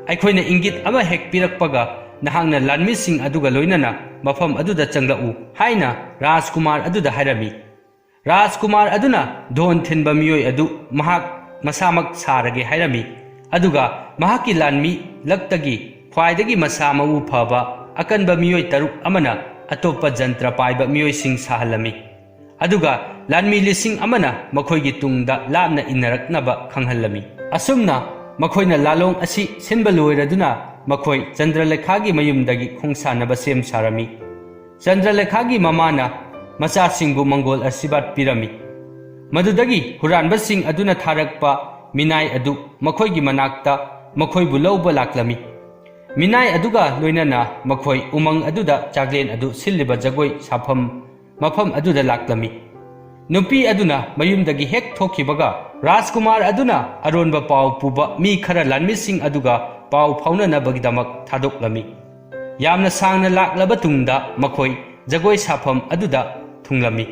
ꯑꯩꯈꯣꯏꯅ ꯏꯪꯒꯤꯠ ꯑꯃ ꯍꯦꯛ ꯄꯤꯔꯛꯄꯒ ꯅꯍꯥꯛꯅ ꯂꯥꯟꯃꯤꯁꯤꯡ ꯑꯗꯨꯒ ꯂꯣꯏꯅꯅ ꯃꯐꯝ ꯑꯗꯨꯗ ꯆꯪꯂꯛꯎ" ꯍꯥꯏꯅ ꯔꯥꯖꯀꯨꯃꯥꯔ ꯑꯗꯨꯗ ꯍꯥꯏꯔꯝꯃꯤ꯫ ꯔꯥꯖꯀꯨꯃꯥꯔ ꯑꯗꯨꯅ ꯙꯣꯟ ꯊꯤꯟꯕ ꯃꯤꯑꯣꯏ ꯑꯗꯨ ꯃꯍꯥꯛ ꯃꯁꯥꯃꯛ ꯁꯥꯔꯒꯦ ꯍꯥꯏꯔꯝꯃꯤ, ꯑꯗꯨꯒ ꯃꯍꯥꯛꯀꯤ ꯂꯥꯟꯃꯤ ꯂꯛꯇꯒꯤ ꯈ꯭ꯋꯥꯏꯗꯒꯤ ꯃꯁꯥ ꯃꯎ ꯐꯕ ꯑꯀꯟꯕ ꯃꯤꯑꯣꯏ ꯇꯔꯨꯛ ꯑꯃꯅ ꯑꯇꯣꯞꯄ ꯖꯟꯇ꯭ꯔ ꯄꯥꯏꯕ ꯃꯤꯑꯣꯏꯁꯤꯡ ꯁꯥꯍꯜꯂꯝꯃꯤ, ꯑꯗꯨꯒ ꯂꯥꯟꯃꯤ ꯂꯤꯁꯤꯡ ꯑꯃꯅ ꯃꯈꯣꯏꯒꯤ ꯇꯨꯡꯗ ꯂꯥꯞꯅ ꯏꯟꯅꯔꯛꯅꯕ ꯈꯪꯍꯜꯂꯝꯃꯤ꯫ ꯑꯁꯨꯝꯅ ꯃꯈꯣꯏꯅ ꯂꯥꯂꯣꯡ ꯑꯁꯤ ꯁꯤꯟꯕ ꯂꯣꯏꯔꯗꯨꯅ ꯃꯈꯣꯏ ꯆꯟꯗ꯭ꯔꯂꯦꯈꯥꯒꯤ ꯃꯌꯨꯝꯗꯒꯤ ꯈꯣꯡꯁꯥꯟꯅꯕ ꯁꯦꯝ ꯁꯥꯔꯝꯃꯤ꯫ ꯆꯟꯗ꯭ꯔꯂꯦꯈꯥꯒꯤ ꯃꯃꯥꯅ ꯃꯆꯥꯁꯤꯡꯕꯨ ꯃꯪꯒꯣꯜ ꯑꯁꯤꯔꯕꯥꯗ ꯄꯤꯔꯝꯃꯤ꯫ ꯃꯗꯨꯗꯒꯤ ꯍꯨꯔꯥꯟꯕꯁꯤꯡ ꯑꯗꯨꯅ ꯊꯥꯔꯛꯄ ꯃꯤꯅꯥꯏ ꯑꯗꯨ ꯃꯈꯣꯏꯒꯤ ꯃꯅꯥꯛꯇ ꯃꯈꯣꯏꯕꯨ ꯂꯧꯕ ꯂꯥꯛꯂꯝꯃꯤ꯫ ꯃꯤꯅꯥꯏ ꯑꯗꯨꯒ ꯂꯣꯏꯅꯅ ꯃꯈꯣꯏ ꯎꯃꯪ ꯑꯗꯨꯗ ꯆꯥꯛꯂꯦꯟ ꯑꯗꯨ ꯁꯤꯜꯂꯤꯕ ꯖꯒꯣꯏ ꯁꯥꯐꯝ ꯃꯐꯝ ꯑꯗꯨꯗ ꯂꯥꯛꯂꯝꯃꯤ꯫ ꯅꯨꯄꯤ ꯑꯗꯨꯅ ꯃꯌꯨꯝꯗꯒꯤ ꯍꯦꯛ ꯊꯣꯛꯈꯤꯕꯒ, ꯔꯥꯖꯀꯨꯃꯥꯔ ꯑꯗꯨꯅ ꯑꯔꯣꯟꯕ ꯄꯥꯎ ꯄꯨꯕ ꯃꯤ ꯈꯔ ꯂꯥꯟꯃꯤꯁꯤꯡ ꯑꯗꯨꯒ ꯄꯥꯎ ꯐꯥꯎꯅꯅꯕꯒꯤꯗꯃꯛ ꯊꯥꯗꯣꯛꯂꯝꯃꯤ꯫ ꯌꯥꯝꯅ ꯁꯥꯡꯅ ꯂꯥꯛꯂꯕ ꯇꯨꯡꯗ ꯃꯈꯣꯏ ꯖꯒꯣꯏ ꯁꯥꯐꯝ ꯑꯗꯨꯗ ꯊꯨꯡꯂꯝꯃꯤ꯫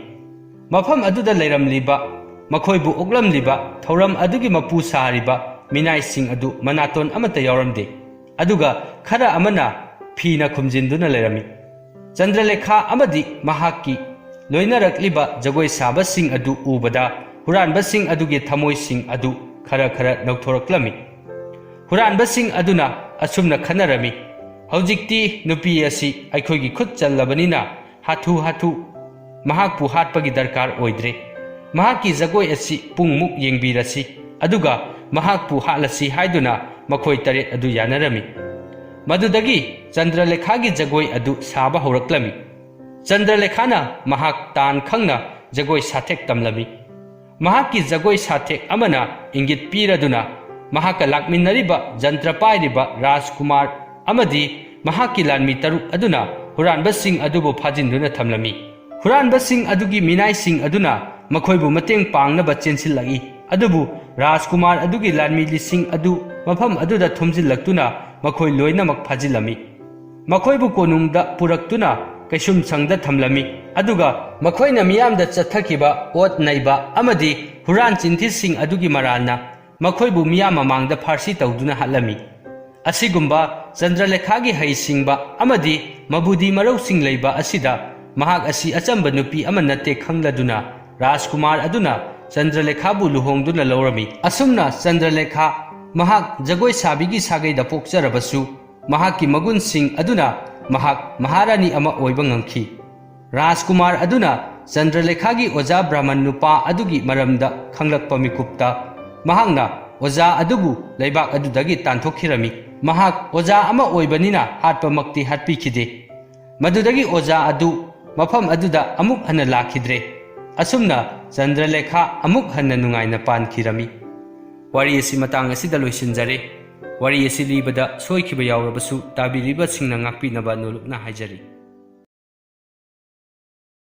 ꯃꯐꯝ ꯑꯗꯨꯗ ꯂꯩꯔꯝꯂꯤꯕ, ꯃꯈꯣꯏꯕꯨ ꯑꯣꯛꯂꯝꯂꯤꯕ ꯊꯧꯔꯝ ꯑꯗꯨꯒꯤ ꯃꯄꯨ ꯁꯥꯔꯤꯕ ꯃꯤꯅꯥꯏꯁꯤꯡ ꯑꯗꯨ ꯃꯅꯥꯇꯣꯟ ꯑꯃꯠꯇ ꯌꯥꯎꯔꯝꯗꯦ, ꯑꯗꯨꯒ ꯈꯔ ꯑꯃꯅ ꯐꯤꯅ ꯈꯨꯝꯖꯤꯟꯗꯨꯅ ꯂꯩꯔꯝꯃꯤ꯫ ꯆꯟꯗ꯭ꯔꯂꯦꯈꯥ ꯑꯃꯗꯤ ꯃꯍꯥꯛꯀꯤ ꯂꯣꯏꯅꯔꯛꯂꯤꯕ ꯖꯒꯣꯏ ꯁꯥꯕꯁꯤꯡ ꯑꯗꯨ ꯎꯕꯗ ꯍꯨꯔꯥꯟꯕꯁꯤꯡ ꯑꯗꯨꯒꯤ ꯊꯃꯣꯏꯁꯤꯡ ꯑꯗꯨ ꯈꯔ ꯈꯔ ꯅꯧꯊꯣꯔꯛꯂꯝꯃꯤ꯫ ꯍꯨꯔꯥꯟꯕꯁꯤꯡ ꯑꯗꯨꯅ ꯑꯁꯨꯝꯅ ꯈꯟꯅꯔꯝꯃꯤ, "ꯍꯧꯖꯤꯛꯇꯤ ꯅꯨꯄꯤ ꯑꯁꯤ ꯑꯩꯈꯣꯏꯒꯤ ꯈꯨꯠ ꯆꯜꯂꯕꯅꯤꯅ ꯍꯥꯊꯨ ꯍꯥꯊꯨ ꯃꯍꯥꯛꯄꯨ ꯍꯥꯠꯄꯒꯤ ꯗꯔꯀꯥꯔ ꯑꯣꯏꯗ꯭ꯔꯦ꯫ ꯃꯍꯥꯛꯀꯤ ꯖꯒꯣꯏ ꯑꯁꯤ ꯄꯨꯡꯃꯨꯛ ꯌꯦꯡꯕꯤꯔꯁꯤ, ꯑꯗꯨꯒ ꯃꯍꯥꯛꯄꯨ ꯍꯥꯠꯂꯁꯤ" ꯍꯥꯏꯗꯨꯅ ꯃꯈꯣꯏ ꯇꯔꯦꯠ ꯑꯗꯨ ꯌꯥꯅꯔꯝꯃꯤ꯫ ꯃꯗꯨꯗꯒꯤ ꯆꯟꯗ꯭ꯔꯂꯦꯈꯥꯒꯤ ꯖꯒꯣꯏ ꯑꯗꯨ ꯁꯥꯕ ꯍꯧꯔꯛꯂꯝꯃꯤ꯫ ꯆꯟꯗ꯭ꯔꯂꯦꯈꯥꯅ ꯃꯍꯥꯛ ꯇꯥꯟ ꯈꯪꯅ ꯖꯒꯣꯏ ꯁꯥꯊꯦꯛ ꯇꯝꯂꯝꯃꯤ꯫ ꯃꯍꯥꯛꯀꯤ ꯖꯒꯣꯏ ꯁꯥꯊꯦꯛ ꯑꯃꯅ ꯏꯪꯒꯤꯠ ꯄꯤꯔꯗꯨꯅ ꯃꯍꯥꯛꯀ ꯂꯥꯛꯃꯤꯟꯅꯔꯤꯕ ꯖꯟꯇ꯭ꯔ ꯄꯥꯏꯔꯤꯕ ꯔꯥꯖꯀꯨꯃꯥꯔ ꯑꯃꯗꯤ ꯃꯍꯥꯛꯀꯤ ꯂꯥꯟꯃꯤ ꯇꯔꯨꯛ ꯑꯗꯨꯅ ꯍꯨꯔꯥꯟꯕꯁꯤꯡ ꯑꯗꯨꯕꯨ ꯐꯥꯖꯤꯟꯗꯨꯅ ꯊꯝꯂꯝꯃꯤ꯫ ꯍꯨꯔꯥꯟꯕꯁꯤꯡ ꯑꯗꯨꯒꯤ ꯃꯤꯅꯥꯏꯁꯤꯡ ꯑꯗꯨꯅ ꯃꯈꯣꯏꯕꯨ ꯃꯇꯦꯡ ꯄꯥꯡꯅꯕ ꯆꯦꯟꯁꯤꯜꯂꯛꯏ, ꯑꯗꯨꯕꯨ ꯔꯥꯖꯀꯨꯃꯥꯔ ꯑꯗꯨꯒꯤ ꯂꯥꯟꯃꯤ ꯂꯤꯁꯤꯡ ꯑꯗꯨ ꯃꯐꯝ ꯑꯗꯨꯗ ꯊꯣꯝꯖꯤꯜꯂꯛꯇꯨꯅ ꯃꯈꯣꯏ ꯂꯣꯏꯅꯃꯛ ꯐꯥꯖꯤꯜꯂꯝꯃꯤ꯫ ꯃꯈꯣꯏꯕꯨ ꯀꯣꯅꯨꯡꯗ ꯄꯨꯔꯛꯇꯨꯅ ꯀꯩꯁꯨꯝꯁꯪꯗ ꯊꯝꯂꯝꯃꯤ, ꯑꯗꯨꯒ ꯃꯈꯣꯏꯅ ꯃꯤꯌꯥꯝꯗ ꯆꯠꯊꯈꯤꯕ ꯑꯣꯠ ꯅꯩꯕ ꯑꯃꯗꯤ ꯍꯨꯔꯥꯟ ꯆꯤꯟꯊꯤꯁꯤꯡ ꯑꯗꯨꯒꯤ ꯃꯔꯥꯜꯅ ꯃꯈꯣꯏꯕꯨ ꯃꯤꯌꯥꯝ ꯃꯃꯥꯡꯗ ꯐꯥꯔꯁꯤ ꯇꯧꯗꯨꯅ ꯍꯥꯠꯂꯝꯃꯤ꯫ ꯑꯁꯤꯒꯨꯝꯕ ꯆꯟꯗ꯭ꯔꯂꯦꯈꯥꯒꯤ ꯍꯩꯁꯤꯡꯕ ꯑꯃꯗꯤ ꯃꯕꯨꯗꯤ ꯃꯔꯧꯁꯤꯡ ꯂꯩꯕ ꯑꯁꯤꯗ ꯃꯍꯥꯛ ꯑꯁꯤ ꯑꯆꯝꯕ ꯅꯨꯄꯤ ꯑꯃ ꯅꯠꯇꯦ ꯈꯪꯂꯗꯨꯅ ꯔꯥꯖꯀꯨꯃꯥꯔ ꯑꯗꯨꯅ ꯆꯟꯗ꯭ꯔꯂꯦꯈꯥꯕꯨ ꯂꯨꯍꯣꯡꯗꯨꯅ ꯂꯧꯔꯝꯃꯤ꯫ ꯑꯁꯨꯝꯅ ꯆꯟꯗ꯭ꯔꯂꯦꯈꯥ ꯃꯍꯥꯛ ꯖꯒꯣꯏ ꯁꯥꯕꯤꯒꯤ ꯁꯥꯒꯩꯗ ꯄꯣꯛꯆꯔꯕꯁꯨ, ꯃꯍꯥꯛꯀꯤ ꯃꯒꯨꯟꯁꯤꯡ ꯑꯗꯨꯅ ꯃꯍꯥꯛ ꯃꯍꯥꯔꯥꯅꯤ ꯑꯃ ꯑꯣꯏꯕ ꯉꯝꯈꯤ꯫ ꯔꯥꯖꯀꯨꯃꯥꯔ ꯑꯗꯨꯅ ꯆꯟꯗ꯭ꯔꯂꯦꯈꯥꯒꯤ ꯑꯣꯖꯥ ꯕ꯭ꯔꯥꯍꯃꯟ ꯅꯨꯄꯥ ꯑꯗꯨꯒꯤ ꯃꯔꯝꯗ ꯈꯪꯂꯛꯄ ꯃꯤꯀꯨꯞꯇ, ꯃꯍꯥꯛꯅ ꯑꯣꯖꯥ ꯑꯗꯨꯕꯨ ꯂꯩꯕꯥꯛ ꯑꯗꯨꯗꯒꯤ ꯇꯥꯟꯊꯣꯛꯈꯤꯔꯝꯃꯤ꯫ ꯃꯍꯥꯛ ꯑꯣꯖꯥ ꯑꯃ ꯑꯣꯏꯕꯅꯤꯅ ꯍꯥꯠꯄꯃꯛꯇꯤ ꯍꯥꯠꯄꯤꯈꯤꯗꯦ꯫ ꯃꯗꯨꯗꯒꯤ ꯑꯣꯖꯥ ꯑꯗꯨ ꯃꯐꯝ ꯑꯗꯨꯗ ꯑꯃꯨꯛ ꯍꯟꯅ ꯂꯥꯛꯈꯤꯗ꯭ꯔꯦ꯫ ꯑꯁꯨꯝꯅ ꯆꯟꯗ꯭ꯔꯂꯦꯈꯥ ꯑꯃꯨꯛ ꯍꯟꯅ ꯅꯨꯡꯉꯥꯏꯅ ꯄꯥꯟꯈꯤꯔꯝꯃꯤ꯫ ꯋꯥꯔꯤ ꯑꯁꯤ ꯃꯇꯥꯡ ꯑꯁꯤꯗ ꯂꯣꯏꯁꯤꯟꯖꯔꯦ꯫ ꯋꯥꯔꯤ ꯑꯁꯤ ꯂꯤꯕꯗ ꯁꯣꯏꯈꯤꯕ ꯌꯥꯎꯔꯕꯁꯨ ꯇꯥꯕꯤꯔꯤꯕꯁꯤꯡꯅ ꯉꯥꯛꯄꯤꯅꯕ ꯅꯣꯂꯨꯛꯅ ꯍꯥꯏꯖꯔꯤ꯫